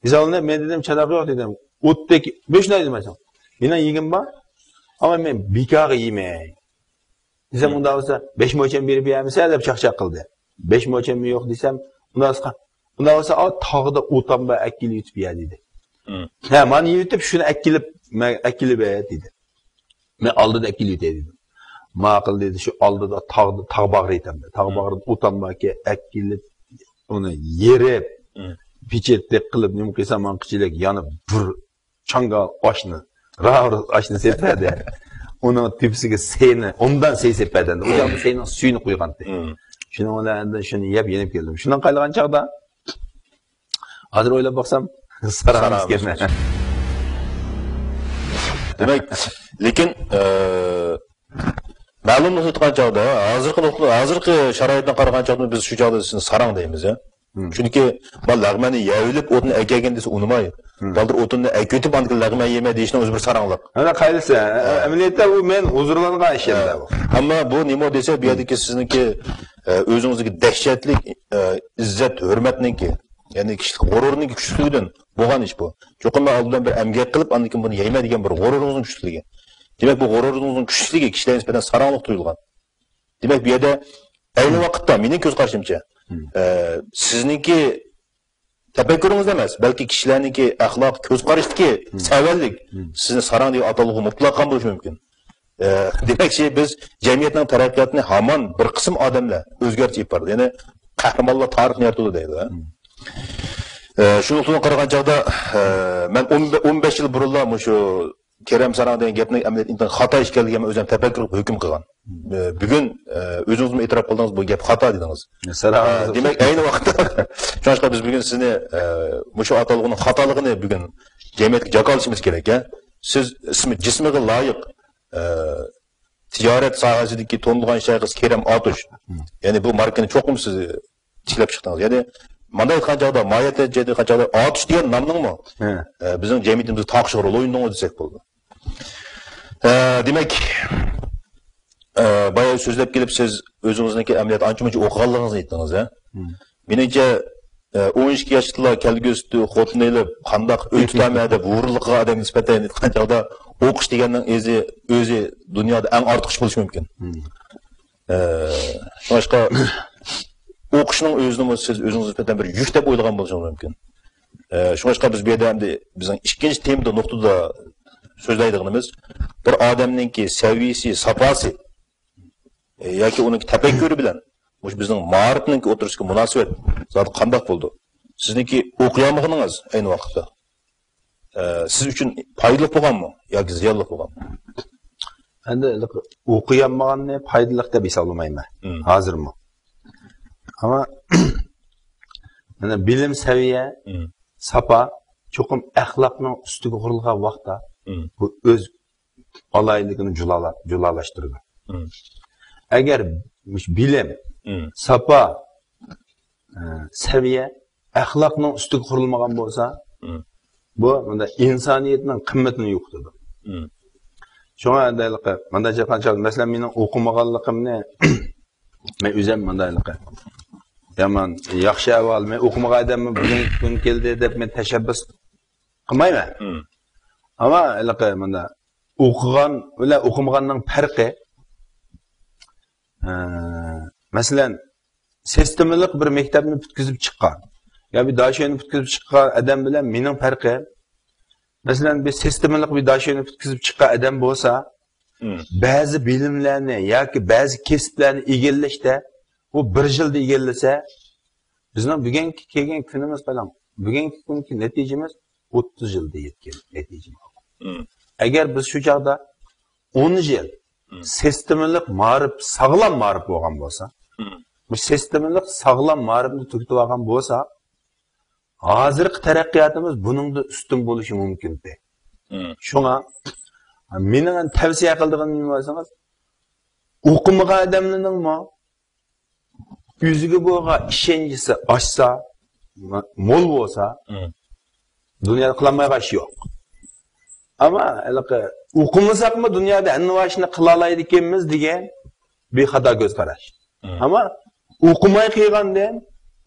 ھېسابلىنىپ، مەن دېدىم، چاتاق يوق دېدىم. ئوتتەك، مەن شۇنداق دېدىم، مېنىڭ يېگۈم بار، ئەمما مەن بىكارغا يېمەي. دېسەم، ئۇنداق بولسا، بەش موچەن بېرىپ يەمسە دەپ چاقچاق قىلدى. بەش موچەنمۇ يوق دېسەم، ئۇنداق بولسا، ئۇنداق بولسا، ئا، تاغدا ئوتام بار، ئەكېلىۋېتىپ يە دېدى. ھە، مانا يېۋېتىپ، شۇنى ئەكېلىپ، مەن ئەكېلىۋەت دېدى. مەن ئالدىدا ئەكېلىۋېتەي دېدىم. ماقۇل دېدى، شۇ ئالدىدا تاغدا، تاغ باغرى ئېيتامدۇ. تاغ باغرىدا ئوتام باركەن، ئەكېلىپ، ئۇنى يېرىپ، پېچەتتەك قىلىپ، نېمە قىلسام، ماڭقىچىلىك يانىپ، بىر چاڭگال ئاشنى، راۋۇر ئاشنى سېلىپ بەردى. ئۇنىڭ تۆپىسىگە سەينى، ئومدان سەي سېلىپ بەردى. ئۇ ياقتا سەينىڭ سۈيىنى قۇيغانتى. شۇنىڭ بىلەن ئاندىن شۇنى يەپ يېنىپ كەلدىم. شۇنىڭ قايلىغان چاغدا، ھازىر ئويلاپ باقسام، ساراڭ ئىكەنمەن. دېمەك، لېكىن، ئە، مەلۇم نۇقتىغا يەتكەن چاغدا، ھازىرقى نۇقتا، ھازىرقى شارائىتقا قارىغان چاغدا بىز شۇ چاغدا سىزنى ساراڭ دەيمىز، ھە؟ چۈنكى، بۇ لەغمەننى يەۋېلىپ ئوتۇن ئەكەلگىن دېسە ئۇنىماي. بالدۇر ئوتۇننى ئەكېتىپ، ئاندىن كېيىن لەغمەن يېمە دېيىشنىڭ ئۆزى بىر ساراڭلىق. ئەنە قايسى؟ ئەمەلىيەتتە ئۇ مەن ھۇزۇرلانغان ئىش ئەمدى بۇ. ئەمما بۇ نېمە دېسە، بۇ يەردىكى سىزنىڭكى، ئە، ئۆزىڭىزدىكى دەھشەتلىك، ئە، ئىززەت، ھۆرمەتنىڭكى، يەنى كىشىلىك غۇرۇرنىڭكى كۈچلۈكلۈكىدىن بولغان ئىش بۇ. چوقۇم مەن ئالدى بىلەن بىر ئەمگەك قىلىپ، ئاندىن كېيىن بۇنى يەيمەن دېگەن بىر غۇرۇرىڭىزنىڭ كۈچلۈكلۈكى. دېمەك، بۇ غۇرۇرىڭىزنىڭ كۈچلۈكلۈكى كىشىلەرگە نىسبەتەن ساراڭلىق تۇيۇلغان. دېمەك، بۇ يەردە ئەينى ۋاقىتتا مېنىڭ كۆز قارىشىمچە، ئە، سىزنىڭكى تەپەككۇرىڭىز ئەمەس، بەلكى كىشىلەرنىڭكى ئەخلاق، كۆز قارىشىدىكى سەۋەنلىك سىزنى ساراڭ دېگەن ئاتالغۇغا مۇپتىلا قىلغان بولۇشى مۇمكىن. ئە، دېمەكچى، بىز جەمئىيەتنىڭ تەرەققىياتىنى ھامان بىر قىسىم ئادەملەر ئۆزگەرتىپ ئېلىپ بارىدۇ. يەنى قەھرىمانلار تارىخنى يارىتىدۇ دەيدۇ. ئە، شۇ نۇقتىدىن قارىغان چاغدا، ئە، مەن ئون، ئون بەش يىل بۇرۇنلا مۇشۇ كېرەم ساراڭ دېگەن گەپنىڭ ئەمەلىيەتتە ئىنتايىن خاتا ئىكەنلىكىگە مەن ئۆزۈم تەپەككۇر قىلىپ ھۆكۈم قىلغان. ئە، بۈگۈن، ئە، ئۆزىڭىزمۇ ئېتىراپ قىلدىڭىز، بۇ گەپ خاتا دېدىڭىز. ئە، دېمەك، ئەينى ۋاقىتتا، شۇڭلاشقا بىز بۈگۈن سىزنى، ئە، مۇشۇ ئاتالغۇنىڭ خاتالىقىنى بۈگۈن جەمئىيەتكە جاكارلىشىمىز كېرەك، ھە؟ سىز ئىسمى جىسمىغا لايىق، ئە، تىجارەت ساھەسىدىكى تونۇلغان شەخس كېرەم ئاتۇش. يەنى بۇ ماركىنى چوقۇم سىز تىكلەپ چىقتىڭىز. يەنى مانا ئېيتقان چاغدا، ماھىيەتتە ئېيتقان چاغدا ئاتۇش دېگەن نامنىڭمۇ، ئە، بىزنىڭ جەمئىيىتىمىزدە تارقىشىغا رول ئوينىدىڭىز دېسەك بولىدۇ. ئە، دېمەك، ئە، بايا سۆزلەپ كېلىپ سىز ئۆزىڭىزنىڭكى ئەمەلىيەتتە ئانچە-مۇنچە ئوقۇغانلىقىڭىزنى ئېيتتىڭىز، ھە؟ مېنىڭچە، ئە، ئون ئىككى ياشتىلا كەلگۈسىدە خوتۇن ئېلىپ، قانداق ئۆي تۇتامەن دەپ ھۇرۇنلۇق قىلغان ئادەمگە نىسبەتەن ئېيتقان چاغدا ئوقۇش دېگەننىڭ ئۆزى، ئۆزى دۇنيادا ئەڭ ئارتۇق ئىش بولۇشى مۇمكىن. ئە، شۇڭلاشقا ئوقۇشنىڭ ئۆزىنىمۇ سىز ئۆزىڭىز نىسبەتەن بىر يۈك دەپ ئويلىغان بولۇشىڭىز مۇمكىن. ئە، شۇڭلاشقا بىز بۇ يەردە ئەمدى بىزنىڭ ئىككىنچى تېمىدا، نۇقتىدا سۆزلەيدىغىنىمىز، بىر ئادەمنىڭكى سەۋىيىسى، ساپاسى، ئە، ياكى ئۇنىڭكى تەپەككۇرى بىلەن مۇشۇ بىزنىڭ مائارىپنىڭكى ئوتتۇرىسىدىكى مۇناسىۋەت زادى قانداق بولىدۇ؟ سىزنىڭكى ئوقۇيالمىغىنىڭىز ئەينى ۋاقىتتا، ئە، سىز ئۈچۈن پايدىلىق بولغانمۇ ياكى زىيانلىق بولغانمۇ؟ ئەمدى ئوقۇيالمىغاننى پايدىلىق دەپ ھېسابلىمايمەن ھازىرمۇ. ئەمما، مانا، بىلىم سەۋىيە، ساپا چوقۇم ئەخلاقنىڭ ئۈستىگە قۇرۇلغان ۋاقىتتا بۇ ئۆز ئالاھىدىلىكىنى جۇلالا-، جۇلالاشتۇرىدۇ. ئەگەر مۇشۇ بىلىم، ساپا، ئە، سەۋىيە ئەخلاقنىڭ ئۈستىگە قۇرۇلمىغان بولسا، بۇ مۇنداق ئىنسانىيەتنىڭ قىممىتىنى يوقىتىدۇ. شۇڭا ئەمدى مۇنداق چاققانچە، مەسىلەن، مېنىڭ ئوقۇمىغانلىقىمنى مەن ئۆزۈم مۇنداق يامان ياخشى ئەھۋال، مەن ئوقۇمىغان ئادەممۇ بۈگۈنكى كۈن كەلدى دەپ مەن تەشەببۇس قىلمايمەن. ئەمما ھېلىقى مۇنداق ئوقۇغان بىلەن ئوقۇمىغاننىڭ پەرقى، ئە، مەسىلەن، سىستېمىلىق بىر مەكتەپنى پۈتكۈزۈپ چىققان يا بىر داشۆنى پۈتكۈزۈپ چىققان ئادەم بىلەن مېنىڭ پەرقىم، مەسىلەن، بىر سىستېمىلىق بىر داشۆنى پۈتكۈزۈپ چىققان ئادەم بولسا، بەزى بىلىملەرنى ياكى بەزى كەسىپلەرنى ئىگىلەشتە ئۇ بىر يىلدا ئىگىلىسە، بىزنىڭ بۈگۈنكى كەلگەن كۈنىمىز قاراڭ، بۈگۈنكى كۈنكى نەتىجىمىز ئوتتۇز يىلدا يەتكەن نەتىجە. ئەگەر بىز شۇ چاغدا ئون يىل سىستېمىلىق مائارىپ، ساغلام مائارىپ بولغان بولسا، بۇ سىستېمىلىق ساغلام مائارىپنى تۈگىتىپ ئالغان بولسا، ھازىرقى تەرەققىياتىمىز بۇنىڭدىن ئۈستۈن بولۇشى مۇمكىن ئىدى. شۇڭا مېنىڭ تەۋسىيە قىلىدىغىنىم نېمە دېسىڭىز، ئوقۇمىغان ئادەملەرنىڭمۇ ئۆزىگە بولغان ئىشەنچىسى ئاشسا، مول بولسا، دۇنيادا قىلالمايدىغان ئىش يوق. ئەمما ھېلىقى ئوقۇمىساقمۇ دۇنيادا ھەممە ئىشنى قىلالايدىكەنمىز دېگەن بىر خاتا كۆز قاراش. ئەمما ئوقۇماي قىلغاندىن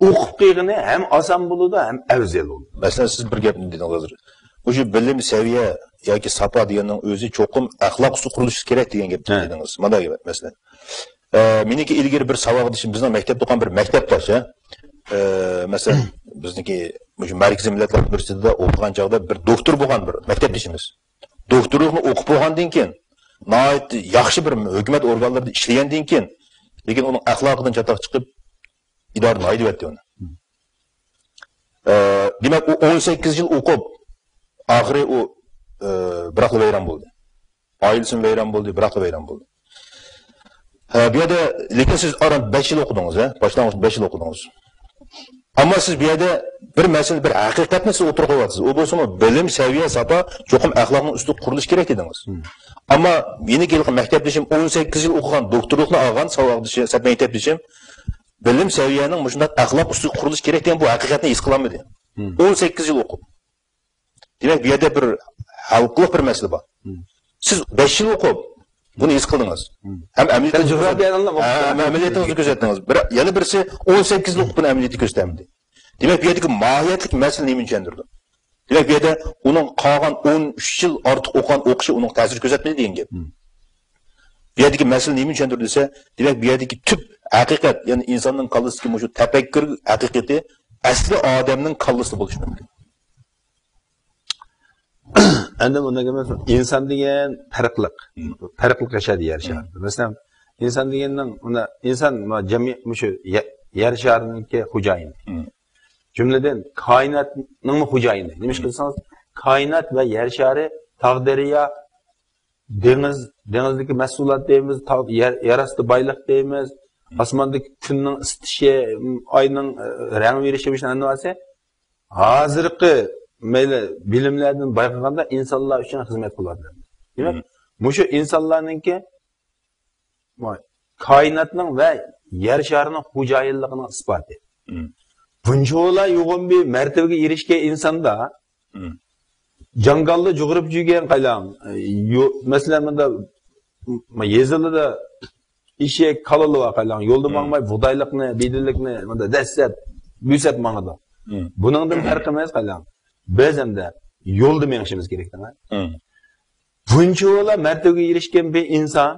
ئوقۇپ قىلغىنى ھەم ئاسان بولىدۇ، ھەم ئەۋزەل بولىدۇ. مەسىلەن، سىز بىر گەپنى دېدىڭىز ھازىر. مۇشۇ بىلىم سەۋىيە ياكى ساپا دېگەننىڭ ئۆزى چوقۇم ئەخلاق ئۈستىدە قۇرۇلۇشى كېرەك دېگەن گەپنى دېدىڭىز. مانا گەپ، مەسىلەن. ئە، مېنىڭكى ئىلگىرى بىر ساۋاقدىشىم، بىزنىڭ مەكتەپتە ئوقۇغان بىر مەكتەپداش، ھە. ئە، مەسىلەن، بىزنىڭكى مۇشۇ مەركىزىي مىللەتلەر ئۇنىۋېرسىتېتىدا ئوقۇغان چاغدا بىر دوكتور بولغان بىر مەكتەپدىشىمىز. دوكتورلۇقنى ئوقۇپ بولغاندىن كېيىن، ناھايىتى ياخشى بىر ھۆكۈمەت ئورگانلىرىدا ئىشلىگەندىن كېيىن، لېكىن ئۇنىڭ ئەخلاقىدىن چاتاق چىقىپ، ئىدارىدىن ھەيدىۋەتتى ئۇنى. ئە، دېمەك، ئۇ ئون سەككىز يىل ئوقۇپ، ئاخىرى ئۇ، ئە، بىراقلا ۋەيران بولدى. ئائىلىسىمۇ ۋەيران بولدى، بىراقلا ۋەيران بولدى. ھە، بۇ يەردە، لېكىن سىز ئاران بەش يىل ئوقۇدىڭىز، ھە؟ باشلانغۇچ بەش يىل ئوقۇدىڭىز. ئەمما سىز بۇ يەردە بىر مەسىلە، بىر ھەقىقەتنى سىز ئوتتۇرىغا قويۇۋاتىسىز. ئۇ بولسىمۇ بىلىم سەۋىيە ساپا چوقۇم ئەخلاقنىڭ ئۈستىدە قۇرۇلۇشى كېرەك دېدىڭىز. ئەمما مېنىڭكى ھېلىقى مەكتەپدىشىم ئون سەككىز يىل ئوقۇغان، دوكتورلۇقنى ئالغان ساۋاقدىشى، مەكتەپدىشىم بىلىم سەۋىيەنىڭ مۇشۇنداق ئەخلاق ئۈستىگە قۇرۇلۇشى كېرەك دېگەن بۇ ھەقىقەتنى ھېس قىلالمىدى. ئون سەككىز يىل ئوقۇپ. دېمەك، بۇ يەردە بىر ھەل قىلىق بىر مەسىلە بار. سىز بەش يىل ئوقۇپ، بۇنى ھېس قىلدىڭىز. ھەم ئەمەلىيەتتە، ھەم ئەمەلىيىتىڭىزنى كۆزەتتىڭىز. بىر، يەنە بىرسى ئون سەككىز يىل ئوقۇپ، بۇنى ئەمەلىيەتتە كۆرسىتەلمىدى. دېمەك، بۇ يەردىكى ماھىيەتلىك مەسىلە نېمىنى چۈشەندۈرىدۇ؟ دېمەك، بۇ يەردە ئۇنىڭ قالغان ئون ئۈچ يىل ئارتۇق ئوقۇغان ئوقۇشى ئۇنىڭ تەسىر كۆرسەتمىدى دېگەن گەپ. بۇ يەردىكى مەسىلە نېمىنى چۈشەندۈرىدۇ دېسە، دېمەك، بۇ يەردىكى تۈپ ھەقىقەت، يەنى ئىنساننىڭ كاللىسىدىكى مۇشۇ تەپەككۇر ھەقىقىتى ئەسلى ئادەمنىڭ كاللىسىدا بولۇشى مۇمكىن. ئەمدى ئۇنداق ئەمەس، ئىنسان دېگەن پەرقلىق. پەرقلىق ياشايدۇ يەر شارىدا. مەسىلەن، ئىنسان دېگەننىڭ، ئۇندا ئىنسان ما-، جەمئىي مۇشۇ يە-، يەر شارىنىڭكى خوجايىنى. جۈملىدىن كائىناتنىڭمۇ خوجايىنى. نېمىشقا دېسىڭىز، كائىنات ۋە يەر شارى، تاغ، دەريا، دېڭىز، دېڭىزدىكى مەھسۇلات دەيمىز، تاغ، يەر، يەر ئاستى بايلىق دەيمىز، ئاسماندىكى كۈننىڭ ئىسسىشى، ئاينىڭ، ئە، رەڭ بېرىشى، مۇشۇ ھەممىسى ھازىرقى مەيلى بىلىملەردىن بايقىغاندا ئىنسانلار ئۈچۈن خىزمەت قىلىۋاتىدۇ. دېمەك، مۇشۇ ئىنسانلارنىڭكى كائىناتنىڭ ۋە يەر شارىنىڭ خوجايىنلىقىنىڭ ئىسپاتى. بۇنچىۋالا يوغان بىر مەرتىۋىگە ئېرىشكەن ئىنساندا جاڭگالدا جۇغۇرۇپ يۈرگەن قايلاڭ، يو-، مەسىلەن، مۇندا يېزىلىدا ئېشەك، كالىلار بار قايلاڭ، يولدا ماڭماي بۇغدايلىقنى، بېدىنلىكنى مۇندا دەسسەپ، بۆسەپ ماڭىدۇ. بۇنىڭدىن پەرقىمىز قايلاڭ. بىز ئەمدى يولدا مېڭىشىمىز كېرەك دەڭە. بۇنچىۋالا مەرتىۋىگە ئېرىشكەن بىر ئىنسان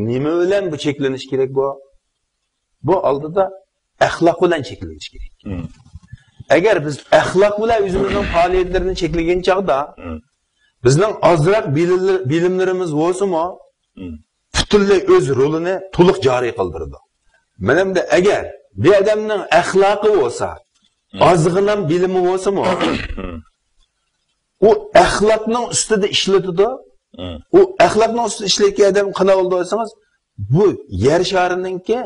نېمە بىلەن بۇ چەكلىنىش كېرەك بۇ؟ بۇ ئالدىدا ئەخلاق بىلەن چەكلىنىش كېرەك. ئەگەر بىز ئەخلاق بىلەن ئۆزىمىزنىڭ پائالىيەتلىرىنى چەكلىگەن چاغدا، بىزنىڭ ئازراق بىلىملىرىمىز بولسىمۇ، پۈتۈنلەي ئۆز رولىنى تولۇق جارى قىلدۇرىدۇ. مەنەمدە ئەگەر بىر ئادەمنىڭ ئەخلاقى بولسا، ئازغىنام بىلىمى بولسىمۇ، ئۇ ئەخلاقنىڭ ئۈستىدە ئىشلىتىدۇ. ئۇ ئەخلاقنىڭ ئۈستىدە ئىشلەيدىغان ئادەم قانداق بولىدۇ دېسىڭىز، بۇ يەر شارىنىڭكى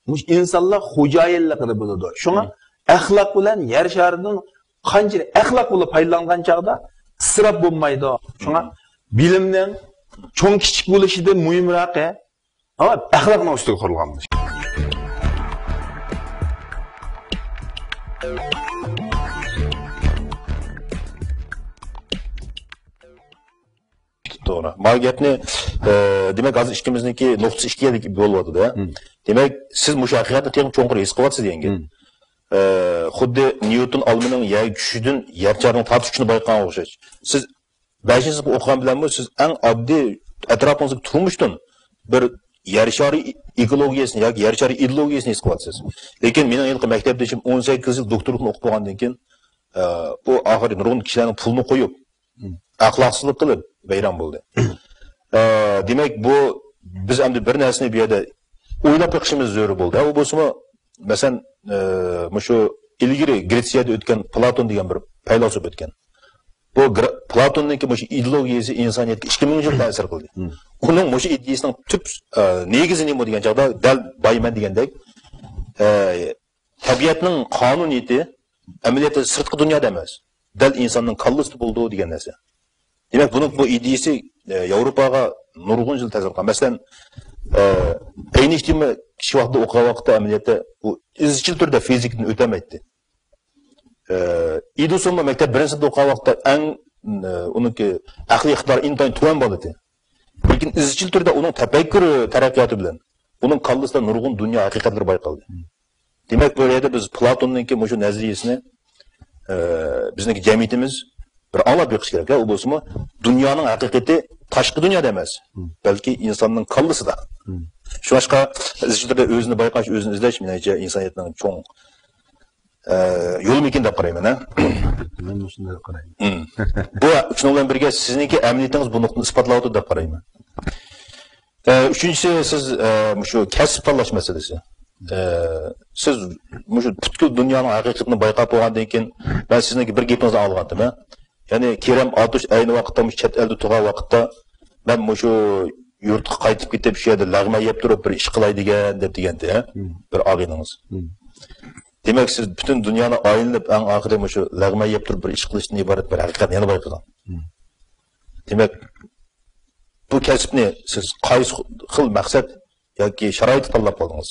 مۇشۇ ئىنسانلار خوجايىنلىقىدا بولىدۇ. شۇڭا ئەخلاق بىلەن يەر شارىدىن قانچىلىك ئەخلاق بىلەن پايدىلانغان چاغدا ئىسراپ بولمايدۇ. شۇڭا بىلىمنىڭ چوڭ كىچىك بولۇشىدىن مۇھىمراقى، ئەمما ئەخلاقنىڭ ئۈستىگە قۇرۇلغان بولۇشى. توغرا. ما گەپنى، ئە، دېمەك، ھازىر ئىككىمىزنىڭكى نۇقتىسى ئىككىگە بۆلۈۋاتىدۇ. دېمەك، سىز مۇشۇ ھەقىقەتنى تېخىمۇ چوڭقۇر ھېس قىلىۋاتىسىز دېگەن گەپ. ئە، خۇددى نيۇتون ئالمىنىڭ يەرگە چۈشۈشىدىن يەر شارىنىڭ تارتىش كۈچىنى بايقىغانغا ئوخشاش. سىز بەشىنچى سىنىپقا ئوقۇغان بىلەنمۇ سىز ئەڭ ئاددىي ئەتراپىڭىزدىكى تۇرمۇشتىن بىر يەر شارى ئېكولوگىيەسىنى ياكى يەر شارى ئىدېئولوگىيەسىنى ھېس قىلىۋاتىسىز. لېكىن مېنىڭ ھېلىقى مەكتەپدىشىم ئون سەككىز يىل دوكتورلۇقنى ئوقۇپ بولغاندىن كېيىن، ئە، بۇ ئاخىرى نۇرغۇن كىشىلەرنىڭ پۇلىنى قويۇپ، ئەخلاقسىزلىق قىلىپ ۋەيران بولدى. ئە، دېمەك، بۇ بىز ئەمدى بىر نەرسىنى بۇ يەردە ئويلاپ بېقىشىمىز زۆرۈر بولدى. ئۇ بولسىمۇ، مەسىلەن، ئە، مۇشۇ ئىلگىرى گرېتسىيەدە ئۆتكەن پلاتون دېگەن بىر پەيلاسوپ ئۆتكەن. بۇ گر-، پلاتوننىڭكى مۇشۇ ئىدېئولوگىيەسى ئىنسانىيەتكە ئىككى مىڭ يىل تەسىر قىلدى. ئۇنىڭ مۇشۇ ئىدىيەسىنىڭ تۈپ، ئە، نېگىزى نېمە دېگەن چاغدا دەل بايمەن دېگەندەك، ئە، تەبىئەتنىڭ قانۇنىيىتى ئەمەلىيەتتە سىرتقى دۇنيادا ئەمەس، دەل ئىنساننىڭ كاللىسىدا بولىدۇ دېگەن نەرسە. دېمەك، بۇنىڭ بۇ ئىدىيىسى، ئە، ياۋروپاغا نۇرغۇن يىل تەسىر قىلغان. مەسىلەن، ئە، ئەينىشتىينمۇ كىچىك ۋاقتىدا ئوقۇغان ۋاقىتتا ئەمەلىيەتتە ئۇ ئىزچىل تۈردە فىزىكىدىن ئۆتەلمەيتتى. ئە، ئېدىسونمۇ مەكتەپ بىرىنچى سىنىپتا ئوقۇغان ۋاقىتتا ئەڭ، ئە، ئۇنىڭكى ئەقلىي ئىقتىدارى ئىنتايىن تۆۋەن بالا ئىدى. لېكىن ئىزچىل تۈردە ئۇنىڭ تەپەككۇر تەرەققىياتى بىلەن ئۇنىڭ كاللىسىدا نۇرغۇن دۇنيا ھەقىقەتلىرى بايقالدى. دېمەك، بۇ يەردە بىز پلاتوننىڭكى مۇشۇ نەزەرىيىسىنى، ئە، بىزنىڭكى جەمئىيىتىمىز بىر ئاڭلاپ بېقىشى كېرەك. ئۇ بولسىمۇ دۇنيانىڭ ھەقىقىتى تاشقى دۇنيادا ئەمەس، بەلكى ئىنساننىڭ كاللىسىدا. شۇڭلاشقا ئىزچىل تۈردە ئۆزىنى بايقاش، ئۆزىنى ئىزدەش، مېنىڭچە، ئىنسانىيەتنىڭ چوڭ، ئە، يولىمىكىن دەپ قارايمەن، ھە؟ مەن مۇشۇنداق قارايمەن. بۇ، شۇنىڭ بىلەن بىرگە، سىزنىڭكى ئەمەلىيىتىڭىز بۇ نۇقتىنى ئىسپاتلاۋاتىدۇ دەپ قارايمەن. ئە، ئۈچىنچىسى، سىز، ئە، مۇشۇ كەسىپ تاللاش مەسىلىسى. ئە، سىز مۇشۇ پۈتكۈل دۇنيانىڭ ھەقىقىتىنى بايقاپ بولغاندىن كېيىن، مەن سىزنىڭكى بىر گېپىڭىزنى ئاڭلىغانتىم، ھە؟ يەنى كېرەم ئاتۇش ئەينى ۋاقىتتا مۇشۇ چەت ئەلدە تۇرغان ۋاقىتتا، مەن مۇشۇ يۇرتقا قايتىپ كېتىپ، شۇ يەردە لەغمەن يەپ تۇرۇپ بىر ئىش قىلاي دېگەن، دەپ دېگەنتى، ھە؟ بىر ئاغىنىڭىز. دېمەك، سىز پۈتۈن دۇنيانى ئايلىنىپ، ئەڭ ئاخىرى مۇشۇ لەغمەن يەپ تۇرۇپ بىر ئىش قىلىشتىن ئىبارەت بىر ھەقىقەتنى يەنە بايقىغان. دېمەك، بۇ كەسىپنى سىز قايسى خىل مەقسەت ياكى شارائىتتا تاللاپ قالدىڭىز؟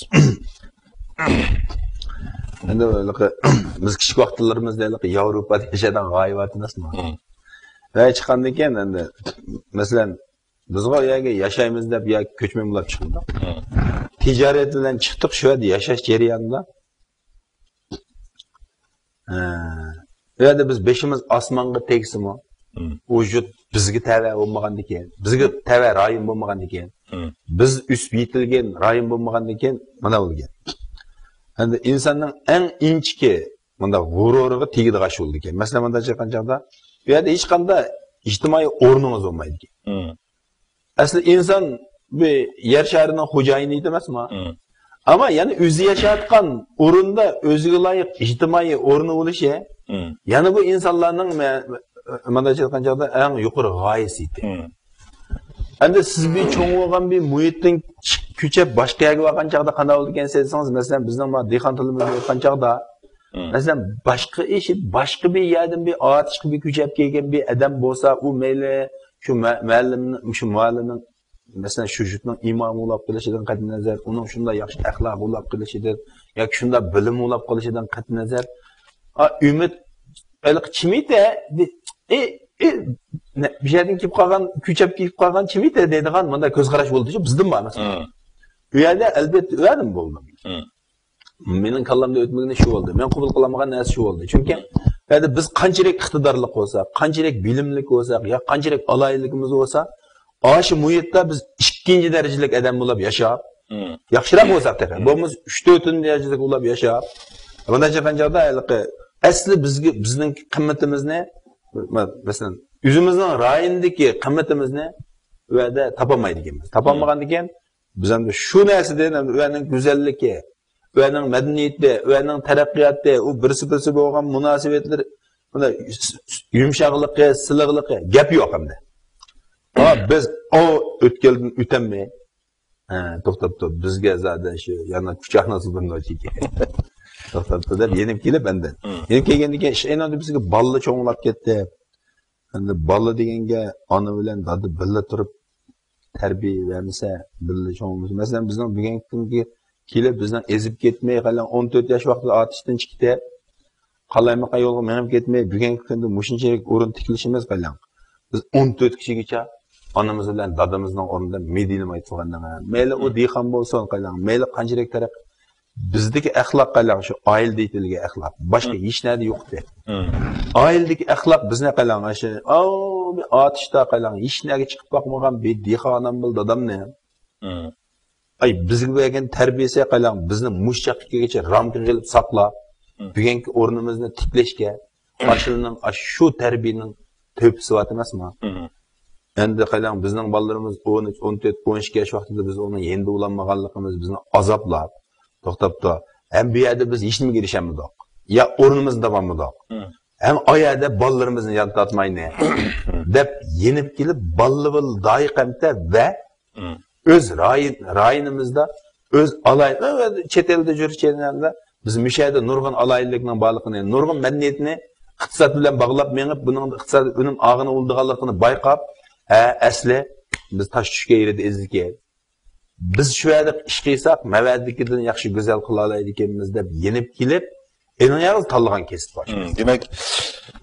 ئەمدى ھېلىقى بىز كىچىك ۋاقىتلىرىمىزدا ھېلىقى ياۋروپادا ياشايدىغان غايىۋات ئەمەسمۇ؟ ھە، چىققاندىن كېيىن ئەمدى، مەسىلەن، بىزغۇ يەرگە ياشايمىز دەپ ياكى كۆچمەن بولاپ چىقمىدۇق. تىجارەت بىلەن چىقتۇق، شۇ يەردە ياشاش جەريانىدا، ئە، ئۇ يەردە بىز بېشىمىز ئاسمانغا تەگسىمۇ، ۋۇجۇد بىزگە تەۋە بولمىغاندىكىن، بىزگە تەۋە رايون بولمىغاندىكىن، بىز ئۆسۈپ يېتىلگەن رايون بولمىغاندىكىن، مانا بولغان. ئەمدى ئىنساننىڭ ئەڭ ئىنچىكە مۇنداق غۇرۇرىغا تېگىدىغان ئىش بولىدىكەن. مەسىلەن، مۇنداق چىققان چاغدا، بۇ يەردە ھېچقانداق ئىجتىمائىي ئورنىڭىز بولمايدىكەن. ئەسلى ئىنسان بۇ يەر شارىنىڭ خوجايىنى ئىدى ئەمەسمۇ؟ ئەمما يەنە ئۆزى ياشاۋاتقان ئورۇندا ئۆزىگە لايىق ئىجتىمائىي ئورنى بولۇشى، يەنە بۇ ئىنسانلارنىڭ مە-، مانا ئېيتقان چاغدا ئەڭ يۇقىرى غايىسى ئىدى. ئەمدى سىز بىر چوڭ بولغان بىر مۇھىتتىن چىق-، كۆچۈپ باشقا يەرگە بارغان چاغدا قانداق بولىدىكەن دېسىڭىز، مەسىلەن، بىزنىڭ مانا دېھقان تىلىمىزدا ئېيتقان چاغدا، مەسىلەن، باشقا ئىش، باشقا بىر يەردىن بىر ئاتۇشقا بىر كۆچۈپ كەلگەن بىر ئادەم بولسا، ئۇ مەيلى شۇ مە-، مۇئەللىمنىڭ، شۇ مۇئەللىمنىڭ، مەسىلەن، شۇ يۇرتنىڭ ئىمامى بولۇپ قېلىشىدىن قەتئىينەزەر، ئۇنىڭ شۇنداق ياخشى ئەخلاقى بولۇپ قېلىشىدىن ياكى شۇنداق بىلىمى بولۇپ قېلىشىدىن قەتئىينەزەر، ئا، ئۈمىد ھېلىقى چىمىتە، ئى، ئى، نە-، بۇ يەردىن كېلىپ قالغان، كۆچۈپ كېلىپ قالغان چىمىتە دەيدىغان مۇنداق كۆز قاراش بولدى، بىزدىمۇ بار مەسىلەن. ئۇ يەردە ئەلبەتتە ئۇ يەردىمۇ بولدى. مېنىڭ كاللامدا ئۆتمىگىنى شۇ بولدى. مەن قوبۇل قىلالمىغان نەرسە شۇ بولدى. چۈنكى، يەنى بىز قانچىلىك ئىقتىدارلىق بولساق، قانچىلىك بىلىملىك بولساق، يا قانچىلىك ئالاھىدىلىكىمىز بولسا، ئاشۇ مۇھىتتا بىز ئىككىنچى دەرىجىلىك ئادەم بولۇپ ياشاپ، ياخشىراق بولساق تېخى، بولمىسا ئۈچ، تۆتىنچى دەرىجىلىك بولۇپ ياشاپ، بۇنداق چىققان چاغدا ھېلىقى ئەسلى بىزگە، بىزنىڭ قىممىتىمىزنى، مەسىلەن، ئۆزىمىزنىڭ رايونىدىكى قىممىتىمىزنى ئۇ يەردە تاپالمايدىكەنمىز. تاپالمىغاندىكىن، بىز ئەمدى شۇ نەرسىدىن، ئەمدى ئۇ يەرنىڭ گۈزەللىكى، ئۇ يەرنىڭ مەدەنىيىتى، ئۇ يەرنىڭ تەرەققىياتى، ئۇ بىرسى-بىرسى بولغان مۇناسىۋەتلىرى، بۇنى يۇمشاقلىقى، سىلىقلىقى، گەپ يوق ئەمدى. ھا، بىز ئو ئۆتكەلدىن ئۆتەلمەي، ھە، توختاپتۇ، بىزگە زادى شۇ يەنە كۇچاقنى سۇدۇرنوچىكى. توختاپتۇ دەپ يېنىپ كېلىپ ئەمدى. يېنىپ كەلگەندىن كېيىن، ئىش ئەينەندە بىزگە بالىلار چوڭلاپ كەتتى. ئەمدى بالا دېگەنگە ئانا بىلەن دادا بىللە تۇرۇپ تەربىيە بەرمىسە، بىللە چوڭ بولمىسا. مەسىلەن، بىزنىڭ بۈگۈنكى كۈنگە كېلىپ، بىزنىڭ ئېزىپ كەتمەي، قالايمىقان ئون تۆت ياش ۋاقتىدا ئاتۇشتىن چىقىپ، قالايمىقان يولغا مېڭىپ كەتمەي، بۈگۈنكى كۈندە مۇشۇنچىلىك ئورۇن تىكلىشىمىز قالايمىقان. بىز ئون تۆت كىشىگىچە ئانىمىز بىلەن دادىمىزنىڭ ئورنىدا مېدىيلىماي تۇرغانلىقى. مەيلى ئۇ دېھقان بولسۇن، قايلاڭ، مەيلى قانچىلىك تەرەققىي، بىزدىكى ئەخلاق، قايلاڭ، شۇ ئائىلىدە يېتىلگەن ئەخلاق. باشقا ھېچ نەدە يوق ئىدى. ئائىلىدىكى ئەخلاق بىزنى، قايلاڭ، ئاشۇ، ئاۋۇ بىر ئاتۇشتا، قايلاڭ، ھېچ نەگە چىقىپ باقمىغان بىر دېھقان ئانام بولدى دادامنى. ئاي، بىزگە بەرگەن تەربىيەسى، قايلاڭ، بىزنى مۇشۇ چاغقا كەلگۈچە رامكا قىلىپ ساقلاپ، بۈگۈنكى ئورنىمىزنى تىكلەشكە، ئاشۇنىڭ، ئاشۇ تەربىيەنىڭ تۆھپىسى بار ئەمەسمۇ؟ ئەمدى قايلاڭ، بىزنىڭ بالىلىرىمىز ئون ئۈچ، ئون تۆت، ئون ئىككى ياش ۋاقتىدا بىز ئۇنىڭ يېنىدا بولالمىغانلىقىمىز بىزنى ئازابلاپ، توختاپتۇ. ھەم بۇ يەردە بىز ھېچنېمىگە ئېرىشەلمىدۇق. يا ئورنىمىزنى تاپالمىدۇق. ھەم ئا يەردە بالىلىرىمىزنى ياد تارتماينى، دەپ يېنىپ كېلىپ، بالىلىرى بىلەن دائىقەمتە ۋە ئۆز رايون، رايونىمىزدا ئۆز ئالاھىدە، چەت ئەلدە يۈرگەندە بىز مۇشۇ يەردە نۇرغۇن ئالاھىدىلىكنىڭ بارلىقىنى، نۇرغۇن مەدەنىيەتنى ئىقتىساد بىلەن باغلاپ مېڭىپ، بۇنىڭ ئىقتىسادىي ئۈنۈم ئالغىلى بولىدىغانلىقىنى بايقاپ، ھە، ئەسلى بىز تاش چۈشكەن يېرىدە ئىزدىكەن. بىز شۇ يەردە ئىش قىلساق، مەۋەدىكىدىن ياخشى گۈزەل قىلالايدىكەنمىز دەپ يېنىپ كېلىپ، ئېنىڭ يالغۇز تاللىغان كەسىپ بار. دېمەك،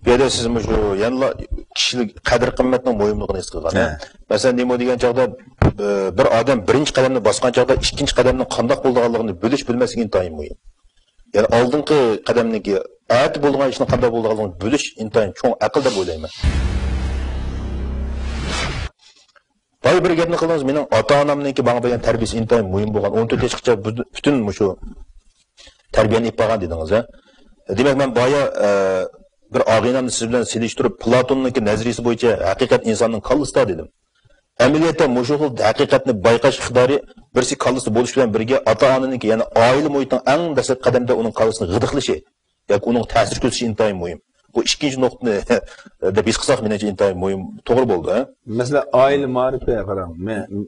بۇ يەردە سىز مۇشۇ يەنىلا كىشىلىك قەدىر-قىممەتنىڭ مۇھىملىقىنى ھېس قىلغان، ھە؟ مەسىلەن، نېمە دېگەن چاغدا، ئە، بىر ئادەم بىرىنچى قەدەمنى باسقان چاغدا ئىككىنچى قەدەمنىڭ قانداق بولىدىغانلىقىنى بىلىش، بىلمەسلىك ئىنتايىن مۇھىم. يەنى ئالدىنقى قەدەمنىڭكى، ئەتە بولىدىغان ئىشنىڭ قانداق بولىدىغانلىقىنى بىلىش ئىنتايىن چوڭ ئەقىل دەپ ئويلايمەن. بايا بىر گەپنى قىلدىڭىز، مېنىڭ ئاتا-ئانامنىڭكى ماڭا بەرگەن تەربىيەسى ئىنتايىن مۇھىم بولغان، ئون تۆت ياشقىچە بۈ-، پۈتۈن مۇشۇ تەربىيەنى ئېلىپ بارغان دېدىڭىز، ھە؟ دېمەك، مەن بايا، ئە، بىر ئاغىنەمنى سىز بىلەن سېلىشتۇرۇپ، پلاتوننىڭكى نەزەرىيىسى بويىچە ھەقىقەت ئىنساننىڭ كاللىسىدا دېدىم. ئەمەلىيەتتە مۇشۇ خىل ھەقىقەتنى بايقاش ئىقتىدارى بىرسى كاللىسىدا بولۇش بىلەن بىرگە ئاتا-ئانىنىڭكى، يەنى ئائىلە مۇھىتىنىڭ ئەڭ دەسلەپكى قەدەمدە ئۇنىڭ كاللىسىنى غىدىقلىشى ياكى ئۇنىڭ تەسىر كۆرسىتىشى ئىنتايىن مۇھىم. بۇ ئىككىنچى نۇقتىنى دەپ ھېس قىلساق، مېنىڭچە ئىنتايىن مۇھىم، توغرا بولىدۇ، ھە؟ مەسىلەن، ئائىلە مائارىپى قاراڭ. مەن،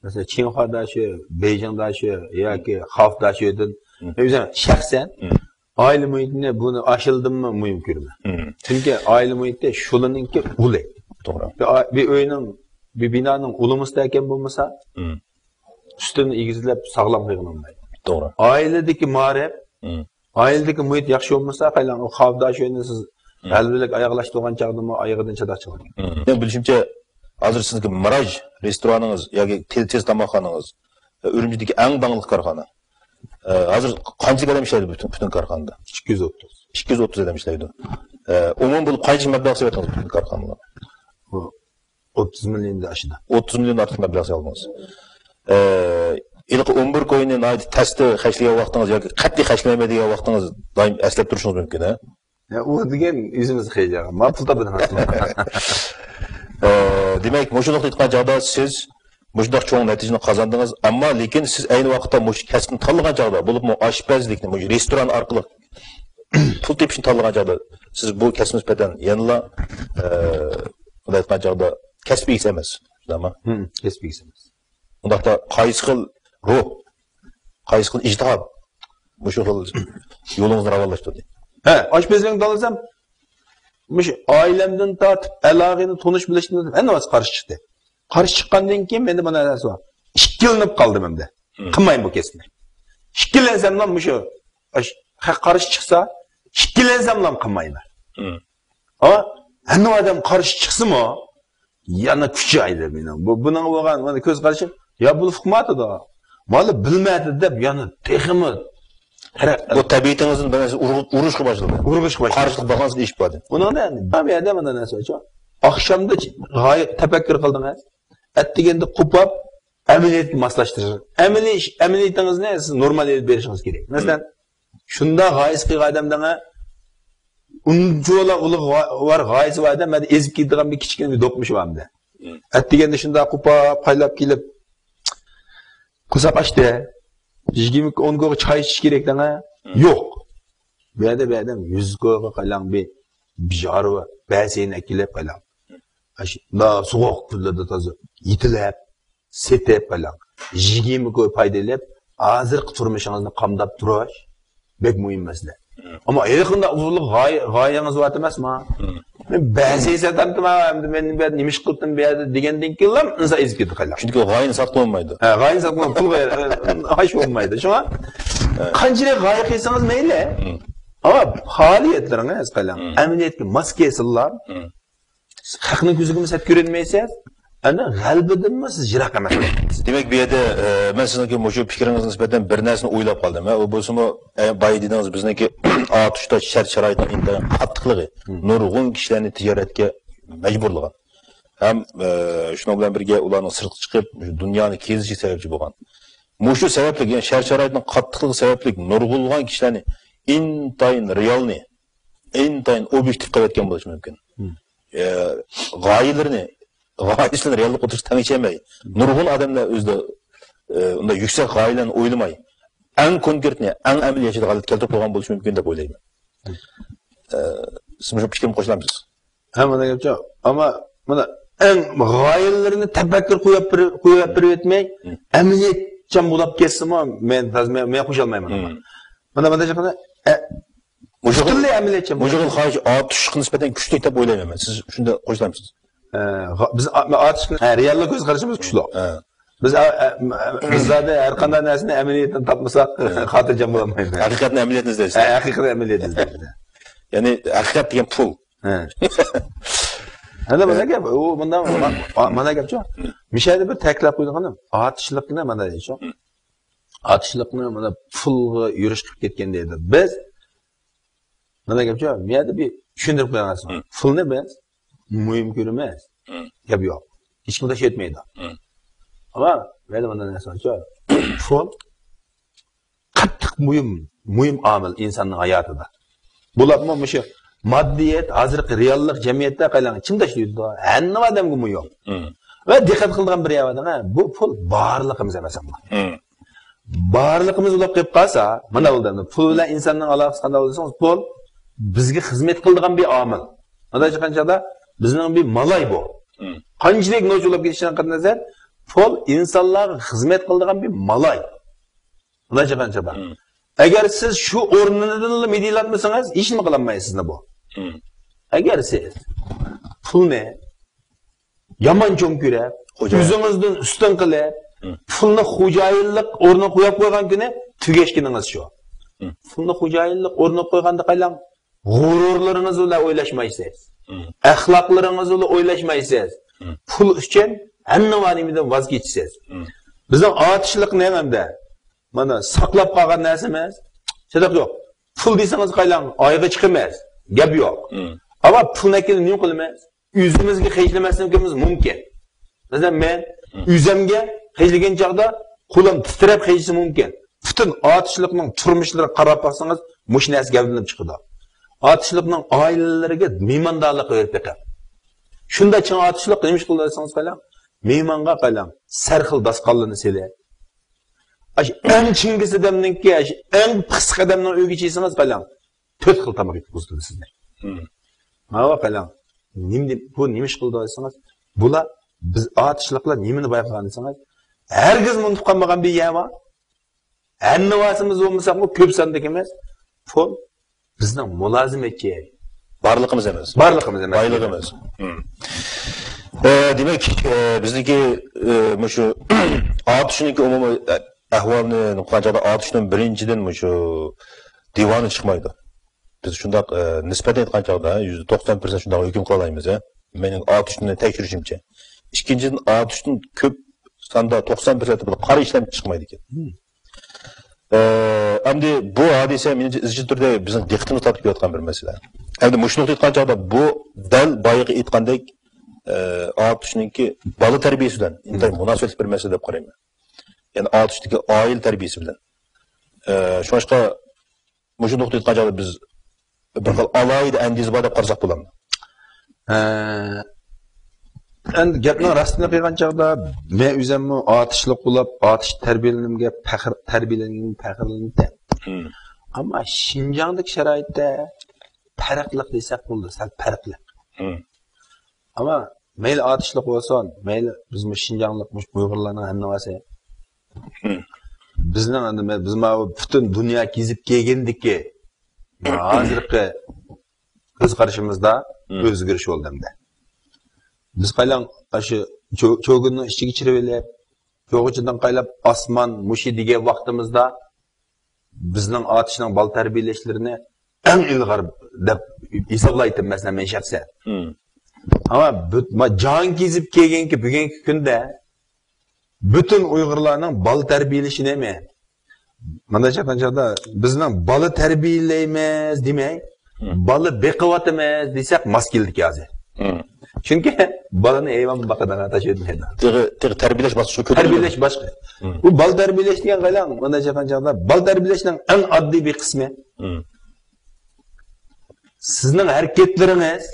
مەسىلەن، چىڭخۇا داشۆ، بېيجىڭ داشۆ ياكى خاف داشۆدىن، مم. ئۆزۈم شەخسەن مم. ئائىلە مۇھىتىنى بۇنى ئاشۇلدىنمۇ مۇھىم كۆرىمەن. مم. چۈنكى ئائىلە مۇھىتى شۇلىنىڭكى ئۇلى. توغرا. بىر ئا-، بىر ئۆينىڭ، بىر بىنانىڭ ئۇلى مۇستەھكەم بولمىسا، مم. ئۈستىنى ئېگىزلەپ ساغلام قىلغىلى بولمايدۇ. توغرا. ئائىلىدىكى مائارىپ، مم. ئائىلىدىكى مۇھىت ياخشى بولمىسا، قايلاڭ، ئۇ خاف داشۆنى سىز مم. غەلىبىلىك ئاياغلاشتۇرغان چاغدىمۇ ئايىغىدىن چاتاق چىقىدۇ. مم. مېنىڭ بىلىشىمچە، ھازىر سىزنىڭكى مىراج رېستورانىڭىز ياكى تېز، تېز تاماقخانىڭىز، ئە، ئۈرۈمچىدىكى ئەڭ داڭلىق كارخانا. ئە، ھازىر قانچىلىك ئادەم ئىشلەيدۇ پۈتۈن، پۈتۈن كارخانىدا؟ ئىككى يۈز ئوتتۇز. ئىككى يۈز ئوتتۇز ئادەم ئىشلەيدۇ. ئە، ئومۇمەن بولۇپ قانچە مەبلەغ سېلىۋەتتىڭىز پۈتۈن كارخانىغا؟ بۇ ئوتتۇز مىليوندىن ئاشىدۇ. ئوتتۇز مىليوندىن ئارتۇق مەبلەغ سالدىڭىز. ئە، ھېلىقى ئون بىر كوينى ناھايىتى تەستە خەجلىگەن ۋاقتىڭىز ياكى قەتئىي خەجلىمەيمەن دېگەن ۋاقتىڭىز دائىم ئەسلەپ تۇرۇشىڭىز مۇمكىن، ھە؟ يا، ئۇ دېگەن ئۆزىمىز خەجلەيدىغان. مانا پۇل تاپىدىغان. ئە، دېمەك، مۇشۇ نۇقتا ئېيتقان چاغدا سىز مۇشۇنداق چوڭ نەتىجىنى قازاندىڭىز. ئەمما لېكىن سىز ئەينى ۋاقىتتا مۇشۇ كەسىپنى تاللىغان چاغدا، بولۇپمۇ ئاشپەزلىكنى، مۇشۇ رېستوران ئارقىلىق پۇل تېپىشنى تاللىغان چاغدا، سىز بۇ كەسىپ نىسبەتەن يەنىلا، ئە، بۇنداق ئېيتقان چاغدا كەسىپ ئىگىسى ئەمەس. شۇنداقمۇ؟ ھىم، كەسىپ ئىگىسى ئەمەس. ئۇنداقتا قايسى خىل روھ، قايسى خىل ئىجتىھات مۇشۇ خىل يولىڭىزنى راۋانلاشتۇردى؟ ھە، ئاشپەزلىكنى تاللىسام، مۇشۇ ئائىلەمدىن تارتىپ، ئەل-ئاغىنە، تونۇش-بىلىشتىن تارتىپ ھەممە نەرسە قارشى چىقتى. قارشى چىققاندىن كېيىن مەندە مانا نەرسە بار. ئىككىلىنىپ قالدىم ئەمدى. مم. قىلمايمەن بۇ كەسىپنى. ئىككىلەنسەملا مۇشۇ، ئاش-، خەق قارشى چىقسا، ئىككىلەنسەملا قىلمايمەن. مم. ھا؟ ھەممە ئادەم قارشى چىقسىمۇ، يەنە كۈچەيدى مېنىڭ. بۇ، بۇنىڭغا بولغان مانا كۆز قارىشىم، يا بۇ ئۇقمايتىدۇ. مانا بىلمەيتىدۇ دەپ يەنە تېخىمۇ تەرەققىي بۇ تەبىئىتىڭىزدىن بىر نەرسە ئۇرۇ-، ئۇرۇشقا باشلىدى. ئۇرۇشقا باشلىدى. قارشىلىق بارغانسېرى ئېشىپ باردى. ئۇنىڭدا ئەمدى بۇ يەردە مانا نەرسە بارچۇ. ئاخشامدا غايە تەپەككۇر قىلدىڭىز. ئەتىگەندە قوپۇپ، ئەمەلىيەتكە ماسلاشتۇرۇش. ئەمەلىي ئىش، ئەمەلىيىتىڭىزنى سىز نورمال ئېلىپ بېرىشىڭىز كېرەك. مەسىلەن، شۇنداق غايىسى قىلغان ئادەمدىڭە ئۇنچىۋالا ئۇلۇغ غا-، بار غايىسى بار ئادەم، مەندە ئېزىپ كېتىدىغان بىر كىچىككىنە بىر دوقمۇشى بار ئەمدى. مم. ئەتىگەندە شۇنداق قوپاپ، قايلاپ كېلىپ، قورساق ئاچتى. يىگىرمە ئون كويغا چاي ئىچىش كېرەك دەڭە. مم. يوق. بۇ يەردە بۇ ئادەم يۈز كويغا قايلاڭ بىر، بىر جارۋا، بەسەينى ئەكېلىپ قايلاڭ. ئاشۇنداق سوغۇق كۈنلەردە تازا يېتىلەپ، سېتىپ قايلاڭ. يىگىرمە كوي پايدا ئېلىپ، ھازىرقى تۇرمۇشىڭىزنى قامداپ تۇرۇش بەك مۇھىم مەسىلە. مم. ئەمما ھېلىقىنداق ئۇزۇنلۇق غايە، غايەڭىز بار ئەمەسما؟ مم. مەن بەسەي ساتامتىما، ئەمدى مەن بۇ يەردە نېمە ئىش قىلدىم بۇ يەردە دېگەندىن كېيىنلا ئىنسان ئېزىپ كېتىدۇ قايلاڭ. چۈنكى غايىنى ساتقىلى بولمايدۇ. ھە، غايىنى ساتقىلى، پۇلغا ھاش بولمايدۇ. شۇڭا ھە. قانچىلىك غايە قىلسىڭىز مەيلى. مم. ئەمما پائالىيەتلىرىڭىز قايلاڭ. مم. ئەمەلىيەتكە ماس كەلسۇنلا. مم. خەقنىڭ كۆزىگىمۇ سەت كۆرۈنمەيسىز، ئەنە غەلىبىدىنمۇ سىز يىراق ئەمەس. دېمەك، بۇ يەردە، ئە، مەن سىزنىڭكى مۇشۇ پىكرىڭىزگە نىسبەتەن بىر نەرسىنى ئويلاپ قالدىم. ھە، ئۇ بولسىمۇ، ئە، بايا دېدىڭىز، بىزنىڭكى ئاتۇشتا شەرت-شارائىتنىڭ ئىنتايىن قاتتىقلىقى نۇرغۇن كىشىلەرنى تىجارەتكە مەجبۇرلىغان. ھەم، ئە، شۇنىڭ بىلەن بىرگە ئۇلارنىڭ سىرتقا چىقىپ، مۇشۇ دۇنيانى كېزىشى سەۋەبچى بولغان. مۇشۇ سەۋەبلىك، يەنى شەرت-شارائىتنىڭ قاتتىقلىقى سەۋەبلىك نۇرغۇنلىغان كىشىلەرنى ئىنتايىن رېئالنى، ئىنتايىن ئوبيېكتىپ قىلىۋەتكەن بولۇشى مۇمكىن. ئە، غايىلىرىنى، غايىسىنى رېئاللىققا ئوتتۇرىغا تەڭشىيەلمەي، نۇرغۇن ئادەملەر ئۆزىدە، ئە، ئۇنداق يۈكسەك غايىلەرنى ئويلىماي، ئەڭ كونكرېتنى، ئەڭ ئەمەلىي يەرچىدە غەلىتە كەلتۈرۈپ قويغان بولۇشى مۇمكىن دەپ ئويلايمەن. ئە، سىز مۇشۇ پىكرىمگە قوشۇلامسىز؟ ھە، مانا گەپچۇ. ئەمما مانا ئەڭ غايىلىرىنى تەپەككۇر قويۇپ بېرىپ، قويۇپ بېرىۋەتمەي، ئەمەلىيەتچان بولۇپ كەتسىمۇ، مەن، مەن، مەن قوشۇلمايمەن. مانا، مانا، مۇشۇ خىل، پۈتۈنلەي ئەمەلىيەتچان مۇشۇ خىل خاھىش ئاتۇشقا نىسبەتەن كۈچلۈك دەپ ئويلايمەن مەن. سىز شۇنداق قوشۇلامسىز؟ ئە، غا-، بىز ئا-، ئاتۇشنى، ئە، رېئاللىق كۆز قارىشىمىز كۈچلۈك. بىز، ئا-، ئە، بىز زادى ھەر قانداق نەرسىنى ئەمەلىيەتتىن تاپمىساق، خاتىرجەم بولالمايمىز. ھەقىقەتنى ئەمەلىيەتتىن ئىزدەيسىز. ئە، ھەقىقەتنى ئەمەلىيەتتىن ئىزدەيمىز. يەنى ھەقىقەت دېگەن پۇل. ھە. ئەنە مانا گەپ، ئۇ مۇنداق، ما-، ما-، مانا گەپچۇ. مىشەدە بىر تەكىتلەپ قويىدىغىنىم، ئاتۇشلۇقنى مانا دەيدىچۇ. ئاتۇشلۇقنى مانا پۇلغا يۈرۈش قىلىپ كەتكەن دەيدۇ. بىز، مانا گەپچۇ، بۇ يەردە بىر چۈشەندۈرۈپ قويغان. پۇلنى بىز مۇھىم كۆرىمىز. گەپ يوق. ھېچكىم تاشلاپ ئۆتمەيدۇ. ئەمما بۇ يەردە مانا نەرسە بارچۇ. پۇل قاتتىق مۇھىم، مۇھىم ئامىل ئىنساننىڭ ھاياتىدا. بولۇپمۇ مۇشۇ ماددىيەت، ھازىرقى رېئاللىق جەمئىيەتتە قايلاڭ كىم تاشلايدۇ؟ ھەممە ئادەمگە مۇھىم. ۋە دىققەت قىلىدىغان بىر يەر بار، بۇ پۇل بارلىقىمىز ئەمەس ئەمما. بارلىقىمىز بولۇپ قېلىپ قالسا، مانا بولدى. پۇل بىلەن ئىنساننىڭ ئالاقىسى قانداق بولسىڭىز، پۇل بىزگە خىزمەت قىلىدىغان بىر ئامىل. ئۇنداق چىققان چاغدا بىزنىڭ بىر مالاي بۇ. قانچىلىك نوچ بولۇپ كېتىشىدىن قەتئىينەزەر، پۇل ئىنسانلارغا خىزمەت قىلىدىغان بىر مالاي. ئۇنداق چىققان چاغدا. ئەگەر سىز شۇ ئورنىدىنلا مىدىرلاتمىسىڭىز، ھېچنېمە قىلالمايسىز سىزنى بۇ. ئەگەر سىز پۇلنى يامان چوڭ كۆرۈپ، ئۆزىڭىزدىن ئۈستۈن قىلىپ، پۇلنى خوجايىنلىق ئورنىغا قويۇپ قويغان كۈنى تۈگەشكىنىڭىز شۇ. پۇلنى خوجايىنلىق ئورنىغا قويغاندا قايلاڭ، غۇرۇرلىرىڭىز بىلەن ئويلاشمايسىز. ئەخلاقلىرىڭىز بىلەن ئويلاشمايسىز. پۇل ئۈچۈن ھەممە نېمىدىن ۋاز كېچىسىز. بىزنىڭ ئاتۇشلۇقنى ئەمدى مانا ساقلاپ قالغان نەرسىمىز، سىدىق يوق. پۇل دېسىڭىز قايلاڭ، ئايغا چىقىمىز. گەپ يوق. ئەمما پۇلنى ئەكېلىپ نېمە قىلىمىز؟ ئۆزىمىزگە خەجلىمەسلىكىمىز مۇمكىن. مەسىلەن، مەن ئۆزۈمگە خەجلىگەن چاغدا قولۇم تىترەپ خەجلىسە مۇمكىن. پۈتۈن ئاتۇشلۇقنىڭ تۇرمۇشلىرىغا قاراپ باقسىڭىز، مۇشۇ نەرسە گەۋدىلىنىپ چىقىدۇ. ئاتۇشلۇقنىڭ ئائىلىلىرىگە مېھماندارلىق قىلىپ بېقىڭ. شۇنداق چىڭ ئاتۇشلۇق نېمە ئىش قىلىدۇ دېسىڭىز قايلاڭ، مېھمانغا قايلاڭ، سەرخىل داستىخانلىرىنى سېلىپ، ئاشۇ ئەڭ چىڭگىز ئادەمنىڭكى، ئاشۇ ئەڭ پىخسىق ئادەمنىڭ ئۆيىگە چىقسىڭىز قايلاڭ، تۆت خىل تاماق يەتكۈزىدۇ سىزنى. ماۋۇ قاراڭ، نېمە دەپ، بۇ نېمە ئىش قىلىدۇ دېسىڭىز، بۇلار، بىز ئاتۇشلۇقلار نېمىنى بايقىغان دېسىڭىز، ھەرگىز ئۇنتۇپ قالمىغان بىر يەر بار. ھەممە ۋاسىمىز بولمىساقمۇ، كۆپ ساندىكىمىز پۇل بىزنىڭ مۇلازىمەتچى. بارلىقىمىز ئەمەس. بارلىقىمىز ئەمەس. بايلىقىمىز. ئە، دېمەك، ئە، بىزنىڭكى، ئە، مۇشۇ ئاتۇشنىڭكى ئومۇمىي، ئە، ئەھۋالىنى قارىغاندا، ئاتۇشنىڭ بىرىنچىدىن مۇشۇ دىۋانى چىقمايدۇ. بىز شۇنداق، ئە، نىسبەتەن ئېيتقان چاغدا يۈزدە توقسان پىرسەنت شۇنداق ھۆكۈم قىلالايمىز، ھە. مېنىڭ ئاتۇشنى تەكشۈرۈشۈمچە. ئىككىنچىدىن، ئاتۇشتىن كۆپ ساندا توقسان پىرسەنت بۇ قارا ئىشلەمچى چىقمايدىكەن. ئە، ئەمدى بۇ ھادىسە مېنىڭچە ئىزچىل تۈردە بىزنىڭ دىققىتىمىز تارتىپ كېلىۋاتقان بىر مەسىلە. ئەمدى مۇشۇ نۇقتا ئېيتقان چاغدا بۇ دەل بايىقى ئېيتقاندەك، ئە، ئاتۇشنىڭكى بالا تەربىيەسى بىلەن ئىنتايىن مۇناسىۋەتلىك بىر مەسىلە دەپ قارايمەن. يەنى ئاتۇشتىكى ئائىلە تەربىيەسى بىلەن. ئە، شۇڭلاشقا مۇشۇ نۇقتا ئېيتقان چاغدا بىز بىر خىل ئالاھىدە ئەندىزە بار دەپ قارىساق بولامدۇ؟ ئە، ئەمدى گەپنىڭ راستىنى قىلغان چاغدا، مەن ئۆزۈممۇ ئاتۇشلۇق بولۇپ، ئاتۇش تەربىيەلىنىمگە پەخىر، تەربىيەلەنگىنىمگە پەخىرلىنىمەن. ئەمما شىنجاڭدىكى شارائىتتا پەرقلىق دېسەك بولىدۇ، سەل پەرقلىق. ئەمما مەيلى ئاتۇشلۇق بولسۇن، مەيلى بىزمۇ شىنجاڭلىق، مۇشۇ ئۇيغۇرلارنىڭ ھەممىۋاسى. بىزنىڭ ئەمدى مە-، بىز ماۋۇ پۈتۈن دۇنيا كېزىپ كەلگەندىكى ھازىرقى كۆز قارىشىمىزدا ئۆزگىرىش بولدى ئەمدى. بىز قايلاڭ ئاشۇ چۆ-، چۆگۈننىڭ ئىچىگە چىرىۋېلىپ، چۆگۈننىڭ قايلاپ ئاسمان مۇشۇ دېگەن ۋاقتىمىزدا بىزنىڭ ئاتۇشنىڭ بالا تەربىيەلەشلىرىنى ئەڭ ئىلغار دەپ ھېسابلايتتىم، مەسىلەن، مەن شەخسەن. ئەمما بۈت-، ما-، جان كېزىپ كەلگەنكى بۈگۈنكى كۈندە پۈتۈن ئۇيغۇرلارنىڭ بالا تەربىيەلىشى نېمە؟ مانا چاققان چاغدا بىزنىڭ بالا تەربىيەلەيمىز دېمەي، بالا بېقىۋاتىمىز دېسەك ماس كېلىدىكەن ھازىر. چۈنكى بالىنى ھايۋان باقىدىغان تاشلىۋەتمەيدۇ. تېخى، تېخى تەربىيەلەش باسقۇچىغا كۆتۈرۈلمىدى. تەربىيەلەش باشقا. بۇ بالا تەربىيەلەش دېگەن قايلاڭ، مانا چاققان چاغدا بالا تەربىيەلەشنىڭ ئەڭ ئاددىي بىر قىسمى. سىزنىڭ ھەرىكەتلىرىڭىز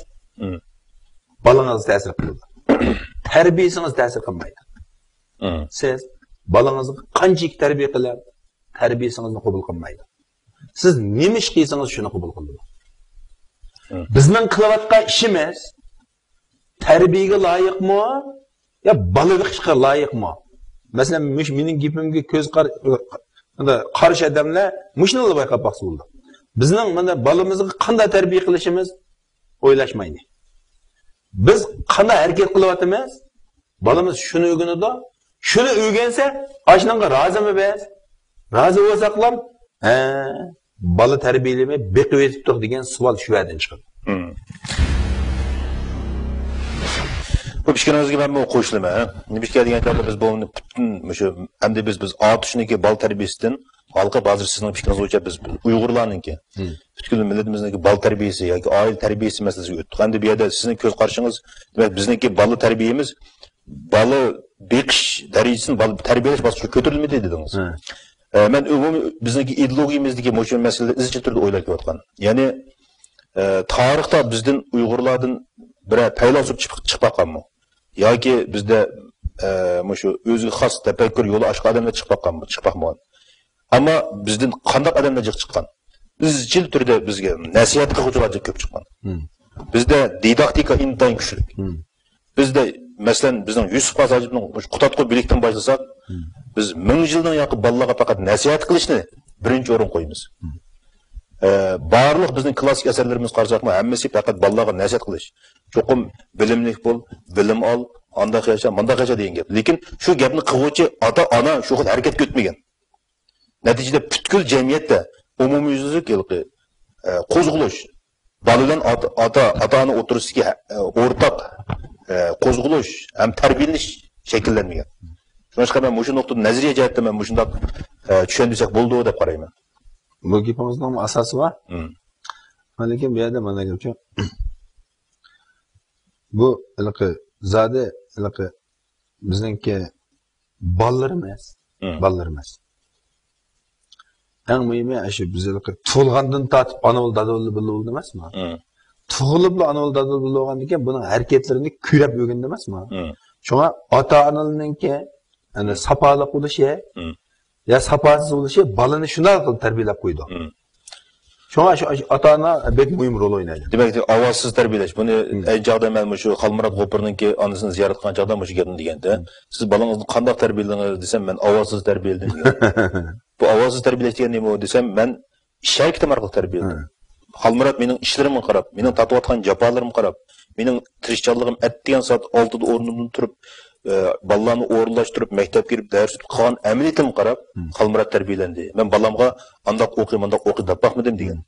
بالىڭىزغا تەسىر قىلىدۇ. تەربىيەسىڭىز تەسىر قىلمايدۇ. سىز بالىڭىزغا قانچىلىك تەربىيە قىلىڭ، تەربىيەسىڭىزنى قوبۇل قىلمايدۇ. سىز نېمە ئىش قىلسىڭىز، شۇنى قوبۇل قىلىدۇ. بىزنىڭ قىلىۋاتقان ئىشىمىز تەربىيەگە لايىقمۇ يا بالا بېقىشقا لايىقمۇ؟ مەسىلەن، مۇش-، مېنىڭ گېپىمگە كۆز قار-، قارشى ئادەملەر مۇشۇنىلا بايقاپ باقسا بولىدۇ. بىزنىڭ مانا بالىمىزغا قانداق تەربىيە قىلىشىمىز ئويلاشمايلى. بىز قانداق ھەرىكەت قىلىۋاتىمىز؟ بالىمىز شۇنى ئۆگىنىدۇ. شۇنى ئۆگەنسە، ئاشۇنىڭغا رازىمۇ بىز؟ رازى بولساقلام، ھە، بالا تەربىيەلىمەي بېقىۋېتىپتۇق دېگەن سوئال شۇ يەردىن چىقىدۇ. بۇ پىكرىڭىزگە مەنمۇ قوشۇلىمەن. نېمىشقا دېگەن چاغدا بىز بۇ پۈتۈن مۇشۇ، ئەمدى بىز، بىز ئاتۇشنىڭكى بالا تەربىيەسىدىن ھالقىپ، ھازىر سىزنىڭ پىكرىڭىز بويىچە بىز ئۇيغۇرلارنىڭكى، پۈتكۈل مىللىتىمىزنىڭكى بالا تەربىيەسى ياكى ئائىلە تەربىيەسى مەسىلىسىگە ئۆتتۇق. ئەمدى بۇ يەردە سىزنىڭ كۆز قارىشىڭىز، دېمەك، بىزنىڭكى بالا تەربىيەمىز بالا بېقىش دەرىجىسىدىن بالا تەربىيەلەش باسقۇچىغا كۆتۈرۈلمىدى دېدىڭىز. ئە، مەن ئومۇمىي بىزنىڭكى ئىدېئولوگىيىمىزدىكى مۇشۇ مەسىلىدە ئىزچىل تۈردە ئويلاپ كېلىۋاتقان. يەنى، ئە، تارىختا بىزدىن ئۇيغۇرلاردىن بىرەر پەيلاسوپ چىقىپ، چىقىپ باققانمۇ؟ ياكى بىزدە، ئە، مۇشۇ ئۆزىگە خاس تەپەككۇر يولى ئاچقان ئادەملەر چىقىپ باققانمۇ؟ چىقىپ باقمىغان. ئەمما بىزدىن قانداق ئادەملەر جىق چىققان؟ ئىزچىل تۈردە بىزگە نەسىھەت قىلغۇچىلار جىق كۆپ چىققان. بىزدە دىداكتىكا ئىنتايىن كۈچلۈك. بىزدە، مەسىلەن، بىزنىڭ يۈسۈپ خاس ھاجىپنىڭ مۇشۇ قۇتادغۇ بۆلىكىدىن باشلىساق، بىز مىڭ يىلدىن ياقى بالىلارغا پەقەت نەسىھەت قىلىشنى بىرىنچى ئورۇنغا قويىمىز. ئە، بارلىق بىزنىڭ كلاسسىك ئەسەرلىرىمىزگە قارىساقمۇ، ھەممىسى پەقەت بالىلارغا نەسىھەت قىلىش. چوقۇم بىلىملىك بول، بىلىم ئال، ئانداق ياشا، مانداق ياشا دېگەن گەپ. لېكىن شۇ گەپنى قىلغۇچى ئاتا-ئانا شۇ خىل ھەرىكەتكە ئۆتمىگەن. نەتىجىدە پۈتكۈل جەمئىيەتتە ئومۇميۈزلۈك ھېلىقى، ئە، قوزغىلىش، بالا بىلەن ئاتا، ئاتا، ئاتا-ئانا ئوتتۇرىسىدىكى، ئە، ئورتاق، ئە، قوزغىلىش ھەم تەربىيەلىنىش شەكىللەنمىگەن. شۇڭلاشقا مەن مۇشۇ نۇقتىدىن نەزەرىيە جەھەتتە مەن مۇشۇنداق، ئە، چۈشەندۈرسەك بولىدۇ دەپ قارايمەن. بۇ گېپىڭىزنىڭ ئاساسى بار. لېكىن بۇ يەردە مانا گەپچۇ. بۇ ھېلىقى زادى ھېلىقى بىزنىڭكى بالىلىرىمىز، بالىلىرىمىز. ئەڭ مۇھىمى، ئاشۇ بىز ھېلىقى تۇغۇلغاندىن تارتىپ ئانا بىلەن دادا بىللە بولدى ئەمەسمۇ؟ تۇغۇلۇپلا ئانا بىلەن دادا بىللە بولغاندىن كېيىن بۇنىڭ ھەرىكەتلىرىنى كۆرۈپ ئۆگەندى ئەمەسمۇ؟ شۇڭا ئاتا-ئانىلارنىڭكى، يەنى ساپالىق بولۇشى، يا ساپاسىز بولۇشى بالىنى شۇنداق قىلىپ تەربىيەلەپ قويىدۇ. شۇڭا شۇ ئاتا-ئانا بەك مۇھىم رول ئوينايدۇ. دېمەك، ئاۋازسىز تەربىيەلەش. بۇنى ئەينى چاغدا مەن مۇشۇ خالمۇرات غوپۇرنىڭكى ئانىسىنى زىيارەت قىلغان چاغدا مۇشۇ گەپنى دېگەنتى. سىز بالىڭىزنى قانداق تەربىيەلىدىڭىز دېسەم، مەن ئاۋازسىز تەربىيەلىدىم دېگەن. بۇ ئاۋازسىز تەربىيەلەش دېگەن نېمە دېسەم، مەن ئىش ھەرىكىتىم ئارقىلىق تەربىيەلىدىم. خالمۇرات مېنىڭ ئىشلىرىمغا قاراپ، مېنىڭ تارتىۋاتقان جاپالىرىمغا قاراپ، مېنىڭ تىرىشچانلىقىم، ئەتىگەن سائەت ئالتىدا ئورنۇمدىن تۇرۇپ، ئە، بالىلارنى ئورۇنلاشتۇرۇپ، مەكتەپكە كىرىپ، دەرس ئۆتۈپ قىلغان ئەمەلىيىتىمگە قاراپ، خالمۇرات تەربىيەلەندى. مەن بالامغا ئانداق ئوقۇي، مانداق ئوقۇي دەپ باقمىدىم دېگەن.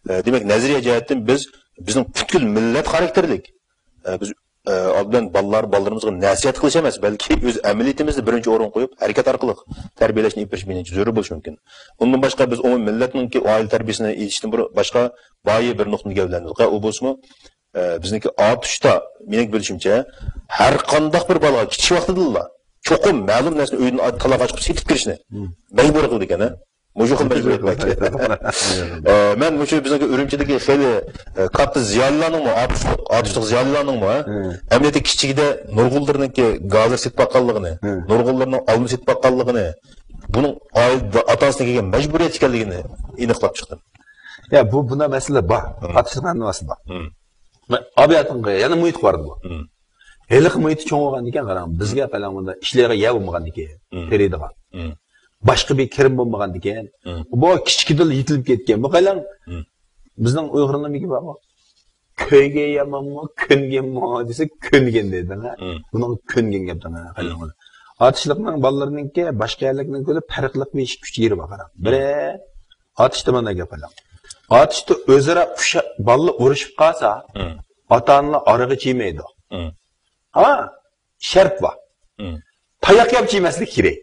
ئە، دېمەك، نەزەرىيە جەھەتتىن بىز، بىزنىڭ پۈتكۈل مىللەت خاراكتېرلىك. ئە، بىز، ئە، ئالدى بىلەن بالىلار، بالىلىرىمىزغا نەسىھەت قىلىش ئەمەس، بەلكى ئۆز ئەمەلىيىتىمىزنى بىرىنچى ئورۇنغا قويۇپ، ھەرىكەت ئارقىلىق تەربىيەلەشنى ئېلىپ بېرىش مېنىڭچە زۆرۈر بولۇشى مۇمكىن. ئۇندىن باشقا، بىز ئومۇمىي مىللەتنىڭكى ئائىلە تەربىيەسىنى ئېيتىشتىن بۇرۇن باشقا بايا بىر نۇقتىنى گەۋدىلەندۈردۇق. ئۇ بولسىمۇ، ئە، بىزنىڭكى ئاتۇشتا، مېنىڭ بىلىشىمچە، ھەر قانداق بىر بالىغا كىچىك ۋاقتىدىنلا چوقۇم مەلۇم نەرسىنى ئۆيدىن تالاغا چىقىپ سېتىپ كىرىشنى مەجبۇر قىلىدىكەن، ھە؟ مۇشۇ خىل مەجبۇرىيەت بار. ئە، مەن مۇشۇ بىزنىڭكى ئۈرۈمچىدىكى خېلى، ئە، كاتتا زىيالىيلارنىڭمۇ، ئاتۇشلۇق، ئاتۇشلۇق زىيالىيلارنىڭمۇ، ھە؟ ئەمەلىيەتتە كىچىكىدە نۇرغۇنلىرىنىڭكى گازىر سېتىپ باققانلىقىنى، نۇرغۇنلىرىنىڭ ئالما سېتىپ باققانلىقىنى، بۇنىڭ ئائىلە، ئاتا-ئانىسىدىن كەلگەن مەجبۇرىيەت ئىكەنلىكىنى ئېنىقلاپ چىقتىم. يا، بۇ، بۇندا مەسىلە بار. ئاتۇشلۇق ھەممىسى بار. ئابىياتىڭغا يەنە مۇھىت بار بۇ. ھېلىقى مۇھىتى چوڭ بولغاندىكىن، قاراڭ، بىزگە قاراڭ، بۇندا ئىشلەيدىغان يەر بولمىغاندىكىن، تېرىيدىغان. باشقا بىر كىرىم بولمىغاندىكىن، بۇ كىچىكىدىلا يېتىلىپ كەتكەن. بۇ قاراڭ، بىزنىڭ ئۇيغۇرنىڭ بىر گېپى بارغۇ، كۆيگەن يامانمۇ، كۆنگەنمۇ دېسە، كۆنگەن دەيدۇ، ھە؟ بۇنىڭغا كۆنگەن گەپ دەڭ، قاراڭ. ئاتۇشلۇقنىڭ بالىلىرىنىڭكى باشقا يەرلىكنىڭ كۆرۈپ پەرقلىق بىر ئىككى، ئۈچ يېرى بار، قاراڭ. بىرى، ئاتۇشتا مانا گەپ قىلىڭ. ئاتۇشتا ئۆزئارا ئۇششاق بالىلار ئۇرۇشۇپ قالسا، ئاتا-ئانىلار ئارىغا چىيمەيدۇ. ھا، شەرت بار. تاياق يەپ چىيمەسلىك كېرەك.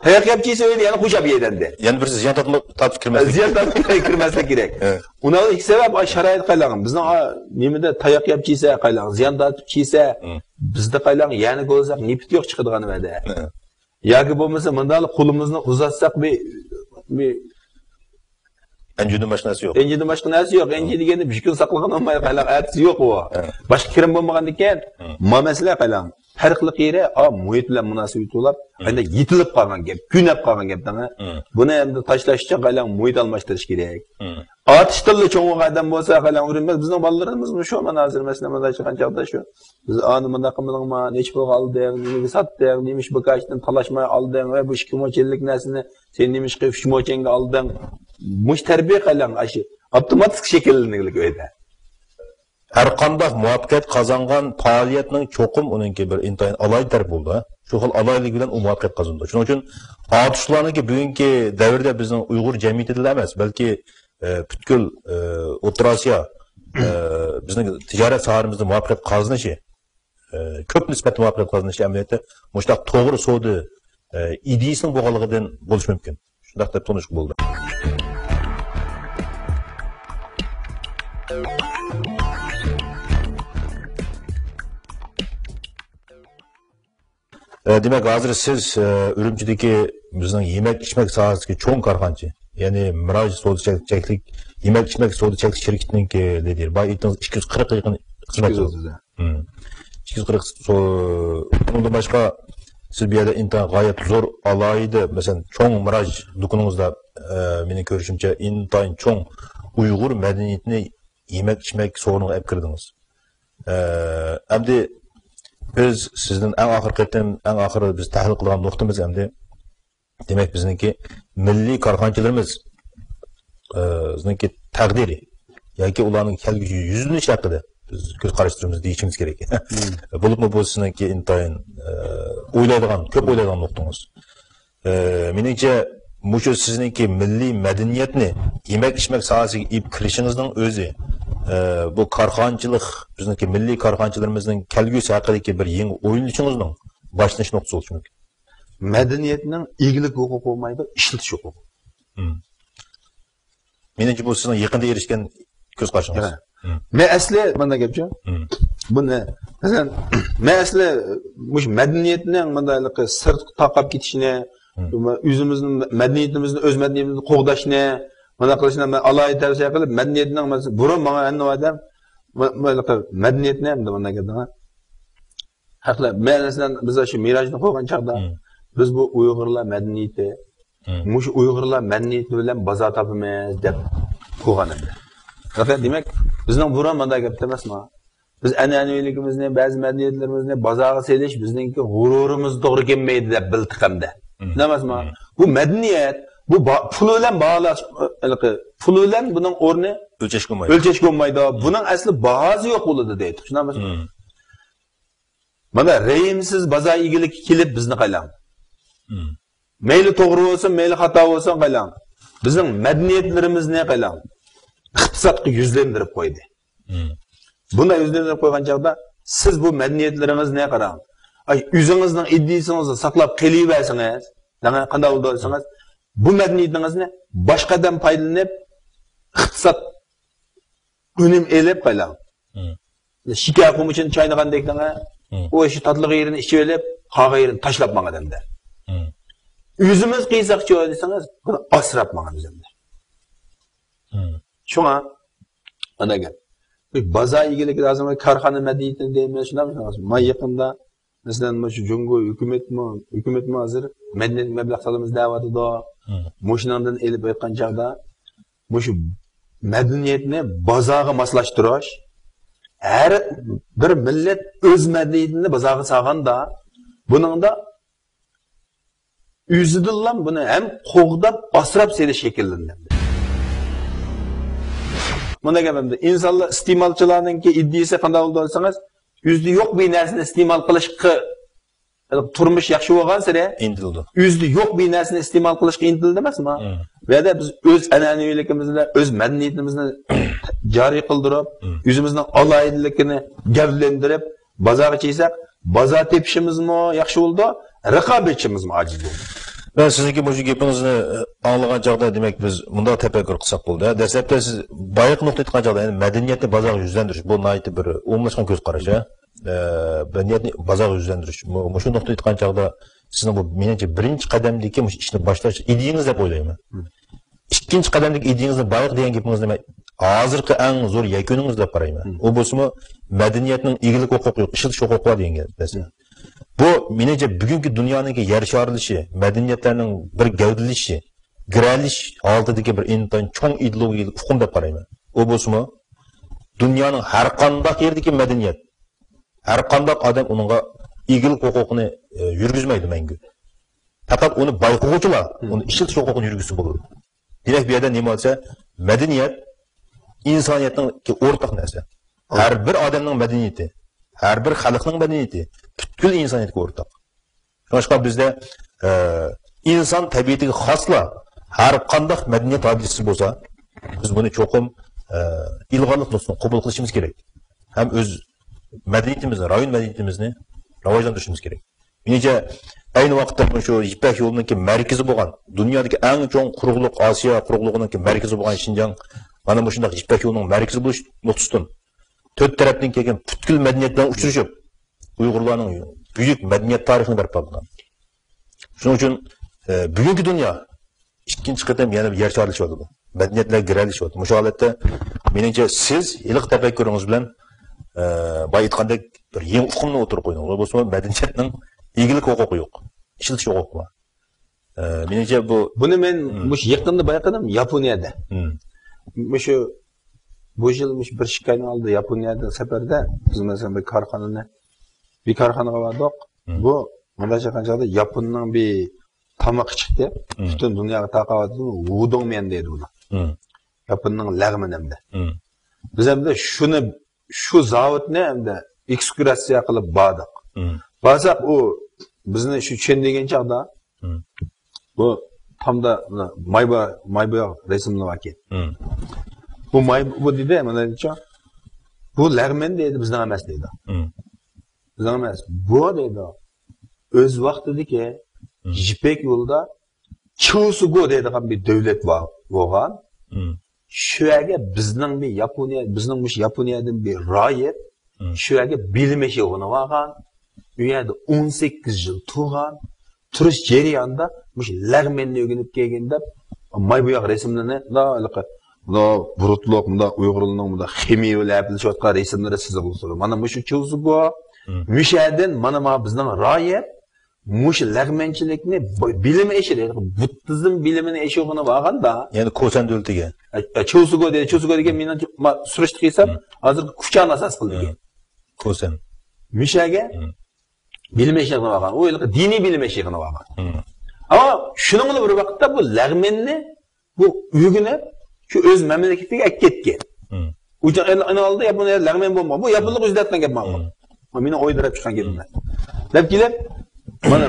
تاياق يەپ چىيسە ئۆيدە يەنە خۇشاپ يەيدۇ ئەمدى. يەنە بىرسى زىيان تارتما-، تارتىپ كىرمەسلىك. زىيان تارتىپ كىرمەسلىك كېرەك. ئۇنىڭ ئىككى سەۋەب، ئاي، شارائىت قايلاڭ. بىزنىڭ، ئا، نېمىدە تاياق يەپ چىيسە قايلاڭ، زىيان تارتىپ چىيسە، بىزدە قايلاڭ، يەنە كۆرسەك نېپىت يوق چىقىدىغان ۋەدە. ياكى بولمىسا مۇنداقلا قولىمىزنى ئۇزاتساق بىر، بىر ئەنجۈدىن باشقا نەرسە يوق. ئەنجۈدىن باشقا نەرسە يوق. ئەنجۈ دېگەندە بىر كۈن ساقلىغان بولماي قايلاق، ئەتىسى يوق ئۇ. باشقا كىرىم بولمىغاندىكىن، ما مەسىلە قايلاڭ. پەرقلىق يېرى، ئا، مۇھىت بىلەن مۇناسىۋىتى بولۇپ، ئەمدى يېتىلىپ قالغان گەپ، كۆنۈپ قالغان گەپ دەڭە. بۇنى ئەمدى تاشلاش ئۈچۈن قايلاڭ مۇھىت ئالماشتۇرۇش كېرەك. ئاتۇشتىنلا چوڭ بولغان ئادەم بولسا قايلاڭ ئۆرۈنمەس. بىزنىڭ بالىلىرىمىزمۇ شۇ، مانا ھازىر مەسىلەن مۇنداق چىققان چاغدا شۇ. بىز ئانى مۇنداق قىلمىدىڭما، نەچچە پۇلغا ئالدىڭ، نېمىگە ساتتىڭ، نېمىش بىكاشتىن تالاشماي ئالدىڭ ۋە بۇ ئىككى موچەنلىك نەرسىنى سەن نېمىشقا ئۈچ موچەنگە ئالدىڭ؟ مۇشۇ تەربىيە قايلاڭ ئاشۇ ئاپتوماتىك شەكىللىنىگلىك ئۆيدە. ھەر قانداق مۇۋەپپەقىيەت قازانغان پائالىيەتنىڭ چوقۇم ئۇنىڭكى بىر ئىنتايىن ئالاھىدە تەرىپى بولىدۇ. شۇ خىل ئالاھىدىلىك بىلەن ئۇ مۇۋەپپەقىيەت قازىنىدۇ. شۇنىڭ ئۈچۈن ئاتۇشلارنىڭكى بۈگۈنكى دەۋردە بىزنىڭ ئۇيغۇر جەمئىيىتىدىلا ئەمەس، بەلكى، ئە، پۈتكۈل، ئە، ئوتتۇرا ئاسىيا، ئە، بىزنىڭ تىجارەت ساھەمىزدە مۇۋەپپەقىيەت قازىنىشى، ئە، كۆپ نىسبەتتە مۇۋەپپەقىيەت قازىنىشى ئەمەلىيەتتە مۇشۇنداق توغرا سودا، ئە، ئىدىيىسىنىڭ بولغانلىقىدىن بولۇشى مۇمكىن. شۇنداق دەپ تونۇشقا بولىدۇ. ئە، دېمەك، ھازىر سىز، ئە، ئۈرۈمچىدىكى بىزنىڭ يېمەك-ئىچمەك ساھەسىدىكى چوڭ كارخانىچى، يەنى مىراج سودا چەك-، چەكلىك يېمەك-ئىچمەك سودا چەكلىك شىركىتىنىڭكى لىدىرى. بايا ئېيتتىڭىز، ئىككى يۈز قىرىققا يېقىن خىزمەت قىلىدۇ. ئىككى يۈز قىرىق سو-، ئۇنىڭدىن باشقا سىز بۇ يەردە ئىنتايىن غايەت زور، ئالاھىدە، مەسىلەن، چوڭ مىراج دۇكىنىڭىزدا، ئە، مېنىڭ كۆرۈشۈمچە، ئىنتايىن چوڭ ئۇيغۇر مەدەنىيىتىنى يېمەك-ئىچمەك سورۇنىغا ئەپ كىردىڭىز. ئە، ئەمدى بىز سىزدىن ئەڭ ئاخىرقى قېتىم، ئەڭ ئاخىرى بىز تەھلىل قىلغان نۇقتىمىز ئەمدى، دېمەك، بىزنىڭكى مىللىي كارخانىچىلىرىمىز، ئە، بىزنىڭكى تەقدىرى ياكى ئۇلارنىڭ كەلگۈسى يۈزلىنىشى ھەققىدە بىز كۆز قاراشلىرىمىزنى دېيىشىمىز كېرەك. بولۇپمۇ بۇ سىزنىڭكى ئىنتايىن، ئە، ئويلايدىغان، كۆپ ئويلايدىغان نۇقتىڭىز. ئە، مېنىڭچە، مۇشۇ سىزنىڭكى مىللىي مەدەنىيەتنى يېمەك-ئىچمەك ساھەسىگە ئېلىپ كىرىشىڭىزنىڭ ئۆزى، ئە، بۇ كارخانىچىلىق، بىزنىڭكى مىللىي كارخانىچىلىرىمىزنىڭ كەلگۈسى ھەققىدىكى بىر يېڭى ئويلىنىشىڭىزنىڭ باشلىنىش نۇقتىسى بولۇشى مۇمكىن. مەدەنىيەتنىڭ ئىگىلىك ھوقۇقى بولمايدۇ، ئىشلىتىش ھوقۇقى. مېنىڭچە، بۇ سىزنىڭ يېقىندا ئېرىشكەن كۆز قارىشىڭىز. مەن ئەسلى مانا گەپچۇ. بۇنى، مەسىلەن، مەن ئەسلى مۇشۇ مەدەنىيەتنىڭ مۇنداق سىرتقا تارقاپ كېتىشىنى، ئۆزىمىزنىڭ مەدەنىيىتىمىزنى، ئۆز مەدەنىيىتىمىزنى قوغداشنى، مانا قىلىشنى مەن ئالاھىدە تەۋسىيە قىلىپ، مەدەنىيەتنىڭ، مەسىلەن، بۇرۇن ماڭا ھەممە ئادەم، مە-، مە-، مەدەنىيەتنى ھەمدە مانا گەپنى ھەقلەپ، مەن، مەسىلەن، بىز شۇ مىراجنى قويغان چاغدا، بىز بۇ ئۇيغۇرلار مەدەنىيىتى، مۇشۇ ئۇيغۇرلار مەدەنىيىتى بىلەن بازار تاپىمىز دەپ قويغان ئىدى. پەقەت، دېمەك، بىزنىڭ بۇرۇن مۇنداق گەپتە ئەمەسما. بىز ئەنئەنىۋىلىكىمىزنى، بەزى مەدەنىيەتلىرىمىزنى بازارغا سېلىش بىزنىڭكى غۇرۇرىمىزغا توغرا كەلمەيدۇ دەپ بىلدۇق ئەمدى. شۇنداق ئەمەسما؟ بۇ مەدەنىيەت، بۇ با-، پۇل بىلەن باھالاش، ھېلىقى، پۇل بىلەن بۇنىڭ ئورنى ئۆلچەشكە بولمايدۇ. ئۆلچەشكە بولمايدۇ. بۇنىڭ ئەسلى باھاسى يوق بولىدۇ دەيدۇ. شۇنداق ئەمەسمۇ؟ مانا رەھىمسىز بازار ئىگىلىكى كېلىپ بىزنى قايلاڭ. مەيلى توغرا بولسۇن، مەيلى خاتا بولسۇن، قايلاڭ. بىزنىڭ مەدەنىيەتلىرىمىزنى قايلاڭ. ئىقتىسادقا يۈزلەندۈرۈپ قويدى. بۇنداق يۈزلەندۈرۈپ قويغان چاغدا سىز بۇ مەدەنىيەتلىرىڭىزنى قاراڭ. ئاي، ئۆزىڭىزنىڭ ئىدىيىسىڭىزنى ساقلاپ قېلىۋەرسىڭىز، دەڭە قانداق بولىدۇ دېسىڭىز، بۇ مەدەنىيىتىڭىزنى باشقا ئادەم پايدىلىنىپ، ئىقتىساد ئۈنۈم ئېلىپ قايلاڭ. شېكەر قومۇچىنى چاينىغاندەك دەڭە، ئۇ شۇ تاتلىق يېرىنى ئىچىۋېلىپ، قالغان يېرىنى تاشلاپ ماڭىدۇ ئەمدى. ئۆزىمىز قىيساقچۇ دېسىڭىز، بۇنى ئاسراپ ماڭىمىز ئەمدى. شۇڭا، ئانا گەپ. بۇ بازار ئىگىلىكى لازىم، كارخانا مەدەنىيىتى دەيمىز، شۇنداق. ما يېقىندا، مەسىلەن، مۇشۇ جۇڭگو ھۆكۈمەتمۇ، ھۆكۈمەتمۇ ھازىر مەدەنىيەتكە مەبلەغ سالىمىز دەۋاتىدۇ. مۇشۇنىڭدىن ئېلىپ ئېيتقان چاغدا، مۇشۇ مەدەنىيەتنى بازارغا ماسلاشتۇرۇش، ھەر بىر مىللەت ئۆز مەدەنىيىتىنى بازارغا سالغاندا، بۇنىڭدا ئۆزىدىنلا بۇنى ھەم قوغداپ، ئاسراپ سېلىش شەكىللىنىدۇ. مۇنداق گەپ ئەمدى، ئىنسانلار، ئىستېمالچىلارنىڭكى ئىدىيىسى قانداق بولىدۇ دېسىڭىز، ئۆزىدە يوق بىر نەرسىنى ئىستېمال قىلىشقا، تۇرمۇش ياخشى بولغانسېرى ئىنتىلىدۇ. ئۆزىدە يوق بىر نەرسىنى ئىستېمال قىلىشقا ئىنتىلىدۇ ئەمەسمۇ؟ بۇ يەردە بىز ئۆز ئەنئەنىۋىلىكىمىزنى، ئۆز مەدەنىيىتىمىزنى جارى قىلدۇرۇپ، مم. ئۆزىمىزنىڭ ئالاھىدىلىكىنى گەۋدىلەندۈرۈپ، بازارغا چىقساق، بازار تېپىشىمىزمۇ ياخشى بولىدۇ، رىقابەتچىمىزمۇ ئاجىز بولىدۇ. مەن سىزنىڭكى مۇشۇ گېپىڭىزنى، ئە، ئاڭلىغان چاغدا، دېمەك، بىز مۇنداق تەپەككۇر قىلساق بولىدۇ. دەسلەپتە سىز بايىقى نۇقتا ئېيتقان چاغدا، يەنى مەدەنىيەتنى بازارغا يۈزلەندۈرۈش، بۇ ناھايىتى بىر ئومۇملاشقان كۆز قاراش، ھە؟ ئە، مەدەنىيەتنى بازارغا يۈزلەندۈرۈش. مۇ-، مۇشۇ نۇقتا ئېيتقان چاغدا، سىزنىڭ بۇ، مېنىڭچە، بىرىنچى قەدەمدىكى مۇشۇ ئىشنى باشلاش ئىدىيىڭىز دەپ ئويلايمەن. مم. ئىككىنچى قەدەمدىكى ئىدىيىڭىزنى، بايىقى دېگەن گېپىڭىزنى مەن ھازىرقى ئەڭ زور يەكۈنىڭىز دەپ قارايمەن. مم. ئۇ بولسىمۇ مەدەنىيەتنىڭ ئىگىلىك ھوقۇقى يوق، ئىشلىتىش ھوقۇقى بار دېگەن گەپ. مم. بۇ، مېنىڭچە، بۈگۈنكى دۇنيانىڭكى يەر شارلىشى، مەدەنىيەتلەرنىڭ بىر گەۋدىلىشىشى، گىرەلىشىش ھالىتىدىكى بىر ئىنتايىن چوڭ ئىدېئولوگىيەلىك ئۇقۇم دەپ قارايمەن. ئۇ بولسىمۇ دۇنيانىڭ ھەر قانداق يېرىدىكى مەدەنىيەت، ھەر قانداق ئادەم ئۇنىڭغا ئىگىلىك ھوقۇقىنى، ئە، يۈرگۈزمەيدۇ مەڭگۈ. پەقەت ئۇنى بايقىغۇچىلا، مم. ئۇنى ئىشلىتىش ھوقۇقىنى يۈرگۈزسە بولىدۇ. دېمەك، بۇ يەردە نېمە دېسە، مەدەنىيەت ئىنسانىيەتنىڭ ئورتاق نەرسە. ھەر بىر ئادەمنىڭ مەدەنىيىتى، ھەر بىر خەلقنىڭ مەدەنىيىتى پۈتكۈل ئىنسانىيەتكە ئورتاق. شۇڭلاشقا بىزدە، ئە، ئىنسان تەبىئىتىگە خاسلا ھەر قانداق مەدەنىيەت ھادىسىسى بولسا، بىز بۇنى چوقۇم، ئە، ئىلغارلىق نۇقتىسىدىن قوبۇل قىلىشىمىز كېرەك. ھەم ئۆز مەدەنىيىتىمىزنى، رايون مەدەنىيىتىمىزنى راۋاجلاندۇرۇشىمىز كېرەك. مېنىڭچە، ئەينى ۋاقىتتا شۇ يىپەك يولىنىڭكى مەركىزى بولغان، دۇنيادىكى ئەڭ چوڭ قۇرۇقلۇق، ئاسىيا قۇرۇقلۇقىنىڭكى مەركىزى بولغان شىنجاڭ، مانا مۇشۇنداق يىپەك يولىنىڭ مەركىزى بولۇش نۇقتىسىدىن تۆت تەرەپتىن كەلگەن پۈتكۈل مەدەنىيەت بىلەن ئۇچرىشىپ، ئۇيغۇرلارنىڭ بۈيۈك مەدەنىيەت تارىخىنى بەرپا قىلغان. شۇنىڭ ئۈچۈن، ئە، بۈگۈنكى دۇنيا ئىككىنچى قېتىم يەنە بىر يەر شارلىشىۋاتىدۇ. مەدەنىيەتلەر گىرەلىشىۋاتىدۇ. مۇشۇ ھالەتتە، مېنىڭچە، سىز ھېلىقى تەپەككۇرىڭىز بىلەن، ئە، بايا ئېيتقاندەك، بىر يېڭى ئۇقۇمنى ئوتتۇرىغا قويدىڭىز. بولسىمۇ مەدەنىيەتنىڭ ئىگىلىك ھوقۇقى يوق، ئىشلىتىش ھوقۇقى بار. ئە، مېنىڭچە، بۇ بۇنى مەن مم. مۇشۇ يېقىندا بايقىدىم، ياپونىيەدە. مم. مۇشۇ، بۇ يىل مۇشۇ بىر ئىككى ئاينىڭ ئالدىدا ياپونىيەدە سەپەردە بىز، مەسىلەن، بىر كارخانىنى، بىر كارخانىغا باردۇق. مم. بۇ مۇنداق چاققان چاغدا ياپوننىڭ بىر تامىقى چىقتى. مم. پۈتۈن دۇنياغا تارقاۋاتىدۇ. ۋۇدۇڭميەن دەيدۇ بۇنى. مم. ياپوننىڭ لەغمىنى ئەمدى. مم. بىز ئەمدى شۇنى، شۇ زاۋۇتنى ئەمدى ئېكسكۇرسىيە قىلىپ باردۇق. مم. بارساق، ئۇ بىزنى شۇ چۈشەندۈرگەن چاغدا، مم. بۇ تامدا مانا مايبا-، مايبوياق رەسىملىرى باركەن. مم. بۇ ماي-، بۇ دېدى، مانا دېدىچۇ، بۇ لەغمەن دەيدۇ، بىزنىڭ ئەمەس دەيدۇ. مم. بىزنىڭ ئەمەس. بۇ دەيدۇ، ئۆز ۋاقتىدىكى مم. يىپەك يولىدا چيۇسۇگو دەيدىغان بىر دۆلەت بار بولغان. مم. شۇ يەرگە بىزنىڭ بىر ياپونىيە، بىزنىڭ مۇشۇ ياپونىيەدىن بىر راھىب مم. شۇ يەرگە بىلىم ئېشىغىنى بارغان. ئۇ يەردە ئون سەككىز يىل تۇرغان. تۇرۇش جەريانىدا مۇشۇ لەغمەننى ئۆگىنىپ كەلگىن دەپ، مايبوياق رەسىملىرىنى، مۇنداق ھېلىقى، مۇنداق بۇرۇتلۇق، مۇنداق ئۇيغۇرلارنىڭ مۇنداق خېمىر بىلەن ئەپلىشىۋاتقان رەسىملىرى سىزىقلىق تۇرىدۇ. مانا مۇشۇ چيۇسۇگو، مم. مۇشۇ يەردىن مانا، مانا بىزنىڭ راھىب مۇشۇ لەغمەنچىلىكنى ب-، بىلىم ئېشىدى، بۇددىزم بىلىمىنى ئېشىغىنى بارغاندا. يەنى كوسەن دۆلىتىگە. ئە، ئە، چيۇسۇغو دېدى. چيۇسۇغو دېگەن مېنىڭ ما-، سۈرۈشتە قىلسام، مم. ھازىرقى كۇچانى ئاساس قىلىدىكەن. مم. كوسەن. مۇشەگە مم. بىلىم ئېشىغىنى بارغان. ئۇ ھېلىقى دىنىي بىلىم ئېشىغىنى بارغان. مم. ئەمما شۇنىڭ بىلەن بىر ۋاقىتتا بۇ لەغمەننى بۇ ئۆگىنىپ، شۇ ئۆز مەملىكىتىگە ئەكەتكەن. مم. ئۇ چاغ ئەن-، ئەنە ئالدى ياپونىيە لەغمەن بولمىغان. بۇ ياپونلۇق ئۆزى دەپ قىلغان گەپ ماڭا. مم. مېنىڭ ئويدۇرۇپ چىققان گېپىم ئەمەس. دەپ كېلىپ، مانا،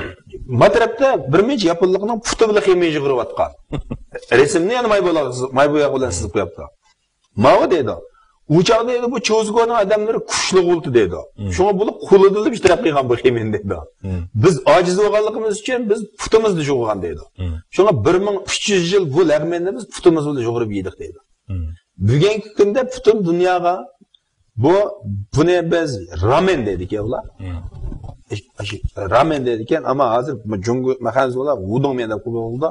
ما تەرەپتە بىر مۇنچە ياپونلۇقنىڭ پۇتى بىلەن خېمىر يىغۇرۇۋاتقان. رەسىمنى يەنە ماي بوياق، ماي بوياق بىلەن سىزىپ قويۇپتۇ. ماۋۇ دەيدۇ. ئۇ چاغدا دەيدۇ، بۇ چيۇسۇگونىڭ ئادەملىرى كۈچلۈك بولدى دەيدۇ. مم. شۇڭا بۇلار قولىدا بىر تەرەپ قىلغان بۇ خېمىرنى دەيدۇ. مم. بىز ئاجىز بولغانلىقىمىز ئۈچۈن بىز پۇتىمىزدا يۇغان دەيدۇ. مم. شۇڭا بىر مىڭ ئۈچ يۈز يىل بۇ لەغمەننى بىز پۇتىمىز بىلەن يۇغۇرۇپ يېدۇق دەيدۇ. مم. بۈگۈنكى كۈندە پۈتۈن دۇنياغا بۇ، بۇنى بىز رامەن دەيدىكەن ئۇلار. مم. ئىش-، ئىش-، رامەن دەيدىكەن، ئەمما ھازىر جۇڭگو مەخەنزە ئۇلار ۋۇدۇڭميەن دەپ قويۇۋالدى.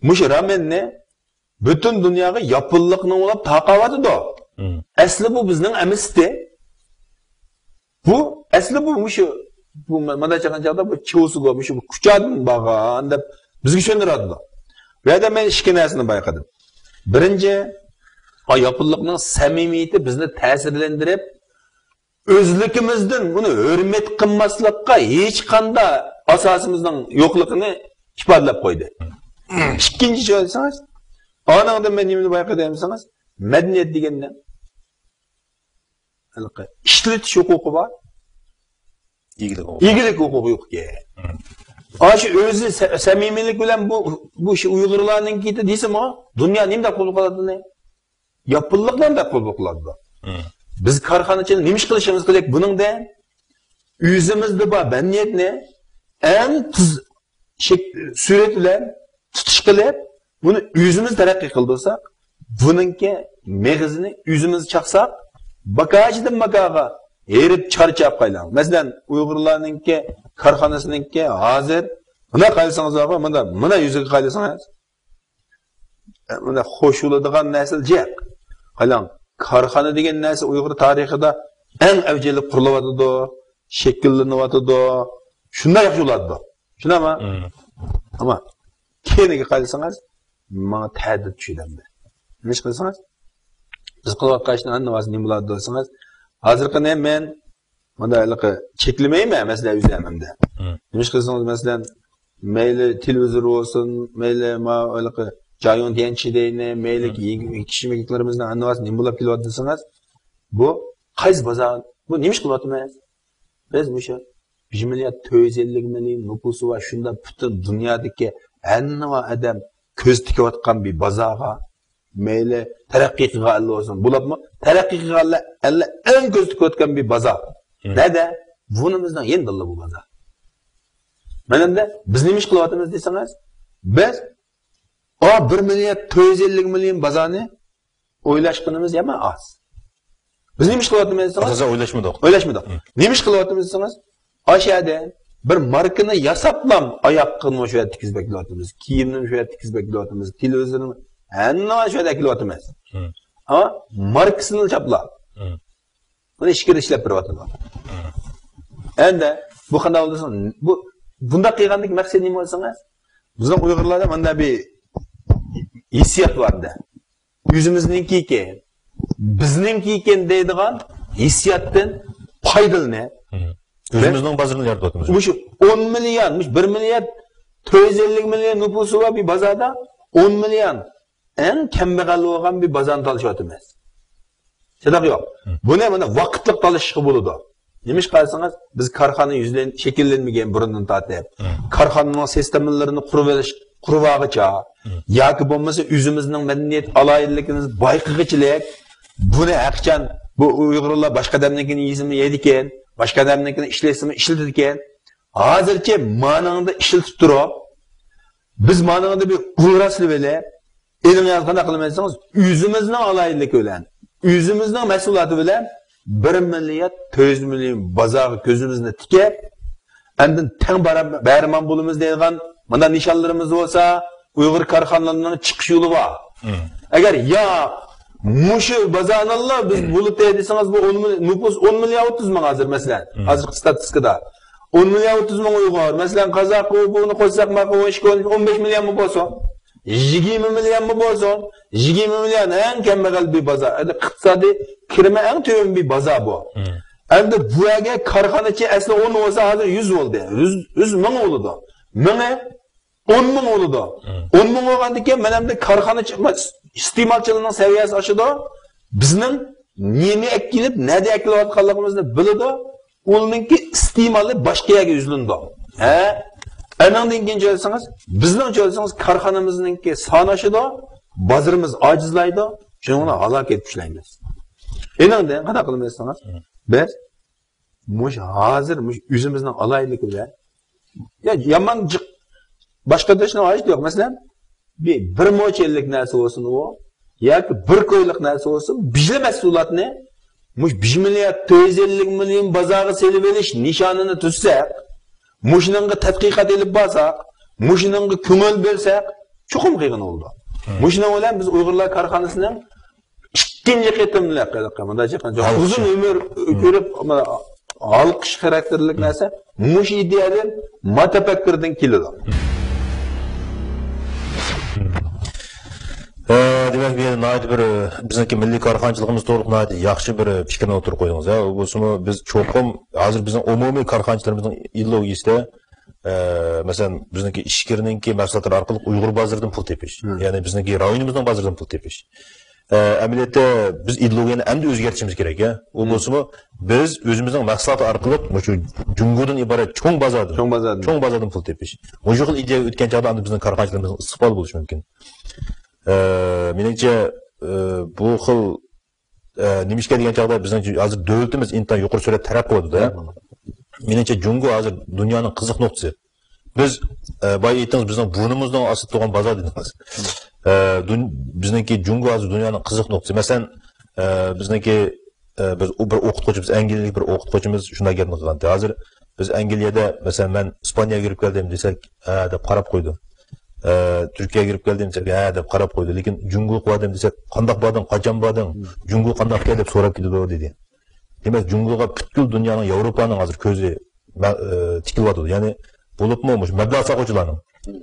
مۇشۇ رامەننى پۈتۈن دۇنياغا ياپونلۇقنىڭ ئۇلاپ تارقاۋاتىدۇ. مم. ئەسلى بۇ بىزنىڭ ئەمەستى. بۇ ئەسلى بۇ مۇشۇ، بۇ مانا چاغان چاغدا بۇ چيۇسۇگو، مۇشۇ كۇچادىن بارغان دەپ بىزگە چۈشەندۈرۈۋاتىدۇ. بۇ يەردە مەن ئىككى نەرسىنى بايقىدىم. بىرىنچى، ئا، ياپونلۇقنىڭ سەمىمىيىتى بىزنى تەسىرلەندۈرۈپ، ئۆزلۈكىمىزدىن بۇنى ھۆرمەت قىلماسلىققا ھېچقانداق ئاساسىمىزنىڭ يوقلۇقىنى ئىپادىلەپ قويدى. ئىككىنچى، شۇ دېسىڭىز، ئانىڭدىن مەن نېمىنى بايقىدىم دېسىڭىز، مەدەنىيەت دېگەندە ھېلىقى ئىشلىتىش ھوقۇقى بار، ئىگىلىك ھوقۇقى. ئىگىلىك ھوقۇقى يوق ئىكەن. مم. ئاشۇ ئۆزى سە-، سەمىمىيلىك بىلەن بۇ، بۇ ئۇيغۇرلارنىڭكى دېسىمۇ، دۇنيا نېمە دەپ قوبۇل قىلىدۇ؟ ياپونلۇق نېمە دەپ قوبۇل قىلىدۇ؟ بىز كارخانىچىلار نېمە ئىش قىلىشىمىز كېرەك بۇنىڭدىن؟ ئۆزىمىزدە بار مەدەنىيەتنى ئەڭ تېز شەك-، سۈرئەت بىلەن تۇتۇش قىلىپ، بۇنى ئۆزىمىز تەرەققىي قىلدۇرساق، بۇنىڭكى مېغىزىنى ئۆزىمىز چاقساق، باكاچىدىن باكاغا ھېرىپ چارچاپ قايلاڭ. مەسىلەن، ئۇيغۇرلارنىڭكى كارخانىسىنىڭكى ھازىر مانا قايلىسىڭىز بارغۇ، مانا، مانا يۈزىگە قايلىسىڭىز، مانا خوش بولىدىغان نەرسە جىق. قايلاڭ، كارخانا دېگەن نەرسە ئۇيغۇر تارىخىدا ئەڭ ئەۋج ئېلىپ قۇرۇلۇۋاتىدۇ، شەكىللىنىۋاتىدۇ، شۇنداق ياخشى بولاتىدۇ. شۇنداقمۇ؟ ئەمما كېيىنگە قارىسىڭىز، ماڭا تەدىد چۈشىدۇ ئەمدى. نېمە ئىش قىلسىڭىز، بىز قىلىۋاتقان ئىشنىڭ ھەممىسى نېمە بولىدۇ دېسىڭىز، ھازىرقى نېمە مەن مۇنداق ھېلىقى چەكلىمەيمەن مەسىلە ئۆزۈم ئەمدى. نېمە ئىش قىلسىڭىز، مەسىلەن، مەيلى تېلېۋىزور بولسۇن، مەيلى ما ھېلىقى جايۇڭ تيەنچى دەينى، مەيلى يېڭى كىشىمىكلىرىمىزنىڭ ھەممىسى نېمە بولۇپ كېلىۋاتىدۇ دېسىڭىز، بۇ قايسى بازار، بۇ نېمە ئىش قىلىۋاتىمىز؟ بىز مۇشۇ بىر مىليارد تۆت يۈز ئەللىك مىليون نوپۇسى بار، شۇنداق پۈتۈن دۇنيادىكى ھەممە ئادەم كۆز تىكىۋاتقان بىر بازارغا، مەيلى تەرەققىي قىلغان ئەللەر بولسۇن، بولۇپمۇ تەرەققىي قىلغان ئەللەر، ئەللەر ئەڭ كۆز تىكىۋاتقان بىر بازار. نەدە؟ بۇنىمىزنىڭ يېنىدىلا بۇ بازار. مانا ئەمدى بىز نېمە ئىش قىلىۋاتىمىز دېسىڭىز، بىز ئا بىر مىليارد تۆت يۈز ئەللىك مىليون بازارنى ئويلاشقىنىمىز يامان ئاز. بىز نېمە ئىش قىلىۋاتىمىز دېسىڭىز، ئاساسەن ئويلاشمىدۇق. ئويلاشمىدۇق. نېمە ئىش قىلىۋاتىمىز دېسىڭىز، ئاشۇ يەردە بىر ماركىنى ياساپلا ئاياققىمۇ شۇ يەردە تىكىزىپ ئەكېلىۋاتىمىز، كىيىمنىمۇ شۇ يەردە تىكىزىپ ئەكېلىۋاتىمىز، تېلېۋىزورنىمۇ ھەممىنى شۇ يەردە ئەكېلىۋاتىمىز. ئەمما ماركىسىنى چاپلا. بۇنى ئىچكىرىدە ئىشلەپ بېرىۋاتىدۇ. ئەمدى بۇ قانداق بولدى دېسىڭىز، بۇ، بۇنداق قىلغاندىكى مەقسەت نېمە دېسىڭىز، بىزنىڭ ئۇيغۇرلاردا مۇنداق بىر ھېسسىيات بار ئەمدى. ئۆزىمىزنىڭكى ئىكەن، بىزنىڭكى ئىكەن دەيدىغان ھېسسىياتتىن پايدىلىنىپ، ئۆزىمىزنىڭ بازىرىنى يارىتىۋاتىمىز. مۇشۇ ئون مىليون، مۇشۇ بىر مىليارد تۆت يۈز ئەللىك مىليون نوپۇسى بار بىر بازاردا ئون مىليون ئەڭ كەمبەغەل بولغان بىر بازارنى تالىشىۋاتىمىز. شۇنداق يوق. بۇنى مانا ۋاقىتلىق تالىشىشقا بولىدۇ. نېمىشقا دېسىڭىز، بىز كارخانا يۈزلەن-، شەكىللەنمىگەن بۇرۇندىن تارتىپ. كارخانىنىڭ سىستېمىلىرىنى قۇرۇۋېلىش، قۇرۇۋالغىچە، ياكى بولمىسا ئۆزىمىزنىڭ مەدەنىيەت ئالاھىدىلىكىمىزنى بايقىغىچىلىك، بۇنى ھەقىچان بۇ ئۇيغۇرلار باشقا ئادەمنىڭكىنى يېسىمۇ يەيدىكەن، باشقا ئادەمنىڭكىنى ئىشلەتسىمۇ ئىشلىتىدىكەن. ھازىرچە مانىڭدا ئىشلىتىپ تۇرۇپ، بىز مانىڭدا بىر ئۇل راسلىۋېلىپ، ئېلىڭ يازغان قىلمىسىڭىز، ئۆزىمىزنىڭ ئالاھىدىلىكى بىلەن، ئۆزىمىزنىڭ مەھسۇلاتى بىلەن بىر مىليارد تۆت يۈز مىليون بازارغا كۆزىمىزنى تىكىپ، ئاندىن تەڭ بارا-، بەھرىمەن بولىمىز دەيدىغان مانا نىشانلىرىمىز بولسا، ئۇيغۇر كارخانىلىرىنىڭ چىقىش يولى بار. ئەگەر يا مۇشۇ بازارنىلا بىز بولۇپ دېسىڭىز، بۇ ئون مىل-، نوپۇس ئون مىليارد ئوتتۇز مىڭ ھازىر، مەسىلەن، ھازىرقى ستاتىستىكىدا. ئون مىليارد ئوتتۇز مىڭ ئۇيغۇر. مەسىلەن، قازاق، بۇنى قوشساق، ماقۇل، ئون ئىككى، ئون ئۈچ، ئون بەش مىليارمۇ بولسۇن. يىگىرمە مىليارمۇ بولسۇن. يىگىرمە مىليارد ئەڭ كەمبەغەل بىر بازار. ئەمدى ئىقتىسادىي كىرىمى ئەڭ تۆۋەن بىر بازار بۇ. ئەمدى بۇ يەرگە كارخانىچى ئەسلى ئون بولسا، ھازىر يۈز بولدى. يۈز، يۈز مىڭ بولىدۇ. مىڭى ئون مىڭ بولىدۇ. ئون مىڭ بولغاندىن كېيىن، مانا ئەمدى كارخانىچى، ئىستېمالچىلارنىڭ سەۋىيەسى ئاشىدۇ. بىزنىڭ نېمە ئەكېلىپ، نەدە ئەكېلىۋاتقانلىقىمىزنى بىلىدۇ. ئۇنىڭكى ئىستېمالى باشقا يەرگە يۈزلىنىدۇ. ھە؟ ئەنىڭدىن كېيىن چۆلسىڭىز، بىزنىڭ چۆلسىڭىز، كارخانىمىزنىڭكى سانى ئاشىدۇ، بازىرىمىز ئاجىزلايدۇ، شۇنىڭ بىلەن ھالاكەتكە ئۇچرايمىز. ئېنىڭدىن قانداق قىلىمىز دېسىڭىز، بىز مۇشۇ ھازىر مۇشۇ ئۆزىمىزنىڭ ئالاھىدىلىكى بىلەن، يا، يامان جىق، باشقا تېشنىڭ ھاجىتى يوق. مەسىلەن، بىر، بىر موچەنلىك نەرسە بولسۇن ئۇ، ياكى بىر كويلۇق نەرسە بولسۇن، بىر مەھسۇلاتنى مۇشۇ بىر مىليارد تۆت يۈز ئەللىك مىليون بازارغا سېلىۋېلىش نىشانىنى تۈزسەك، مۇشۇنىڭغا تەتقىقات ئېلىپ بارساق، مۇشۇنىڭغا كۆڭۈل بۆلسەك، چوقۇم قىلغىلى بولىدۇ. مۇشۇنىڭ بىلەن بىز ئۇيغۇرلار كارخانىسىنىڭ ئىككىنچى قېتىملىق، مۇنداق ئۇزۇن ئۆمۈر كۆرۈپ، ھالقىش خاراكتېرلىك نەرسە مۇشۇ ئىدىيەدىن، ما تەپەككۇردىن كېلىدۇ. ئە، دېمەك، بۇ يەردە ناھايىتى بىر، بىزنىڭكى مىللىي كارخانىچىلىقىمىز توغرۇلۇق ناھايىتى ياخشى بىر پىكىرنى ئوتتۇرىغا قويدىڭىز. ھە، بولسىمۇ بىز چوقۇم ھازىر بىزنىڭ ئومۇمىي كارخانىچىلىرىمىزنىڭ ئىدېئولوگىيىسىدە، ئە، مەسىلەن، بىزنىڭكى ئىچكىرىنىڭكى مەھسۇلاتلىرى ئارقىلىق ئۇيغۇر بازىرىدىن پۇل تېپىش، يەنى بىزنىڭكى رايونىمىزنىڭ بازىرىدىن پۇل تېپىش. ئە، ئەمەلىيەتتە بىز ئىدېئولوگىيەنى ئەمدى ئۆزگەرتىشىمىز كېرەك، يا. ئۇ بولسىمۇ، بىز ئۆزىمىزنىڭ مەھسۇلاتى ئارقىلىق مۇشۇ جۇڭگودىن ئىبارەت چوڭ بازاردىن، چوڭ بازاردىن. چوڭ بازاردىن پۇل تېپىش. مۇشۇ خىل ئىدىيە ئۆتكەن چاغدا ئاندىن بىزنىڭ كارخانىچىلىرىمىزنىڭ ئىستىقبالى بولۇشى مۇمكىن. ئە، مېنىڭچە، ئە، بۇ خىل، ئە، نېمىشقا دېگەن چاغدا بىزنىڭ ھازىر دۆلىتىمىز ئىنتايىن يۇقىرى سۈرئەتتە تەرەققىي قىلىۋاتىدۇ، يا. مېنىڭچە جۇڭگو ھازىر دۇنيانىڭ قىزىق نۇقتىسى. بىز، ئە، بايا ئېيتتىڭىز، بىزنىڭ بۇرنىمىزنىڭ ئاستىدا تۇرغان بازار دېدىڭىز. ئە، دۇن-، بىزنىڭكى جۇڭگو ھازىر دۇنيانىڭ قىزىق نۇقتىسى. مەسىلەن، ئە، بىزنىڭكى، ئە، بىز ئۇ بىر ئوقۇتقۇچىمىز، ئەنگلىيەلىك بىر ئوقۇتقۇچىمىز شۇنداق گەپنى قىلغانتى. ھازىر بىز ئەنگلىيەدە، مەسىلەن، مەن ئىسپانىيەگە كىرىپ كەلدىم دېسەك، ھە دەپ قاراپ قويىدۇ. ئە، تۈركىيەگە كىرىپ كەلدىم دېسەك، ھە دەپ قاراپ قويىدۇ. لېكىن جۇڭگوغا باردىم دېسەك، قانداق باردىڭ، قاچان باردىڭ، جۇڭگو قانداق ئىكەن دەپ سوراپ كېتىدۇ دېدى. دېمەك، جۇڭگوغا پۈتكۈل دۇنيانىڭ، ياۋروپانىڭ ھازىر كۆزى مە-، ئى، تىكىلىۋاتىدۇ. يەنى بولۇپمۇ مۇشۇ مەبلەغ سالغۇچىلارنىڭ.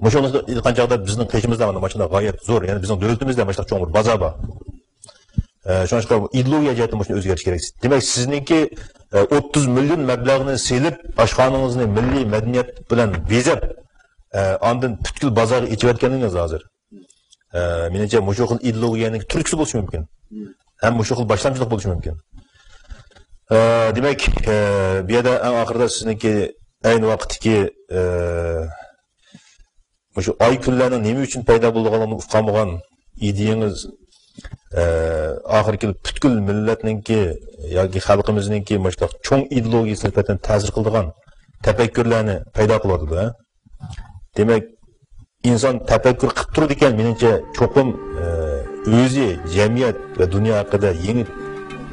مۇشۇ ئېيتقان چاغدا بىزنىڭ قېشىمىزدا مانا ماشۇنداق غايەت زور، يەنى بىزنىڭ دۆلىتىمىزدە ماشۇنداق چوڭ بىر بازار بار. ئە، شۇڭلاشقا ئىدېئولوگىيە جەھەتتىن مۇشۇنى ئۆزگەرتىش كېرەك. دېمەك، سىزنىڭكى، ئە، ئوتتۇز مىليون مەبلەغنى سېلىپ، ئاشخانىڭىزنى مىللىي مەدەنىيەت بىلەن بېزەپ، ئە، ئاندىن پۈتكۈل بازارغا ئېچىۋەتكەنلىكىڭىز ھازىر. ئە، مېنىڭچە، مۇشۇ خىل ئىدېئولوگىيەنىڭ تۈرتكىسى بولۇشى مۇمكىن. ھەم مۇشۇ خىل باشلامچىلىق بولۇشى مۇمكىن. ئە، دېمەك، ئە، بۇ يەردە ئەڭ ئاخىرىدا سىزنىڭكى ئەينى ۋاقىتتىكى، ئە، مۇشۇ ئاي كۈنلەرنىڭ نېمە ئۈچۈن پەيدا بولىدىغانلىقىنى ئۇقالمىغان ئىدىيەڭىز، ئە، ئاخىرى كېلىپ پۈتكۈل مىللەتنىڭكى ياكى خەلقىمىزنىڭكى مۇشۇنداق چوڭ ئىدېئولوگىيىسىغا نىسبەتەن تەسىر قىلىدىغان تەپەككۇرلارنى پەيدا قىلىۋاتىدۇ، ھە؟ دېمەك، ئىنسان تەپەككۇر قىلىپ تۇرىدىكەن، مېنىڭچە، چوقۇم، ئە، ئۆزى، جەمئىيەت ۋە دۇنيا ھەققىدە يېڭى،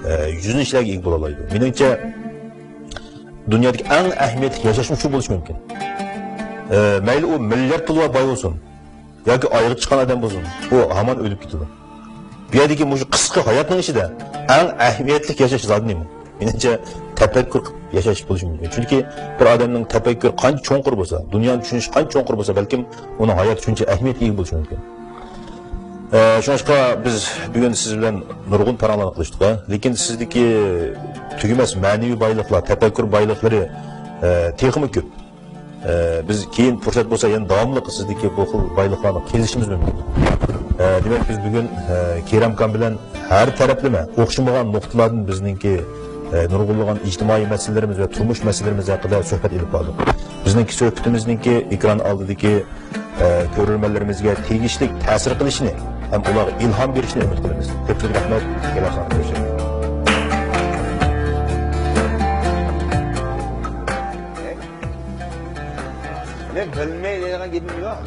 ئە، يۈزلىنىشلەرگە ئىگە بولالايدۇ. مېنىڭچە، دۇنيادىكى ئەڭ ئەھمىيەتلىك ياشاشمۇ شۇ بولۇشى مۇمكىن. ئە، مەيلى ئۇ مىليارد پۇلغا باي بولسۇن ياكى ئايغا چىققان ئادەم بولسۇن، ئۇ ھامان ئۆلۈپ كېتىدۇ. بۇ يەردىكى مۇشۇ قىسقا ھاياتنىڭ ئىچىدە ئەڭ ئەھمىيەتلىك ياشاش زادى نېمە؟ مېنىڭچە، تەپەككۇر قىلىپ ياشاش بولۇشى مۇمكىن. چۈنكى بىر ئادەمنىڭ تەپەككۇرى قانچە چوڭقۇر بولسا، دۇنيانى چۈشىنىشى قانچە چوڭقۇر بولسا، بەلكىم ئۇنىڭ ھاياتى شۇنچە ئەھمىيەتكە ئىگە بولۇشى مۇمكىن. ئە، شۇڭلاشقا بىز بۈگۈن سىز بىلەن نۇرغۇن پاراڭلارنى قىلىشتۇق، ھە؟ لېكىن سىزدىكى تۈگىمەس مەنىۋى بايلىقلار، تەپەككۇر بايلىقلىرى، ئە، تېخىمۇ كۆپ. ئە، بىز كېيىن پۇرسەت بولسا يەنە داۋاملىق سىزدىكى بۇ خىل بايلىقلارنى قېزىشىمىز مۇمكىن. ئە، دېمەك، بىز بۈگۈن، ئە، كېرەمكان بىلەن ھەر تەرەپلىمە ئوخشىمىغان نۇقتىلاردىن بىزنىڭكى، ئە، نۇرغۇنلىغان ئىجتىمائىي مەسىلىلىرىمىز ۋە تۇرمۇش مەسىلىلىرىمىز ھەققىدە سۆھبەت ئېلىپ باردۇق. بىزنىڭكى سۆھبىتىمىزنىڭكى ئېكران ئالدىدىكى، ئە، كۆرۈرمەنلىرىمىزگە تېگىشلىك تەسىر قىلىشىنى ھەم ئۇلارغا ئىلھام بېرىشىنى ئۈمىد قىلىمىز. كۆپتىن رەھمەت. كېلەر ساندا كۆرۈشەيلى. مەن بىلمەي دەيدىغان گېپىم يوق.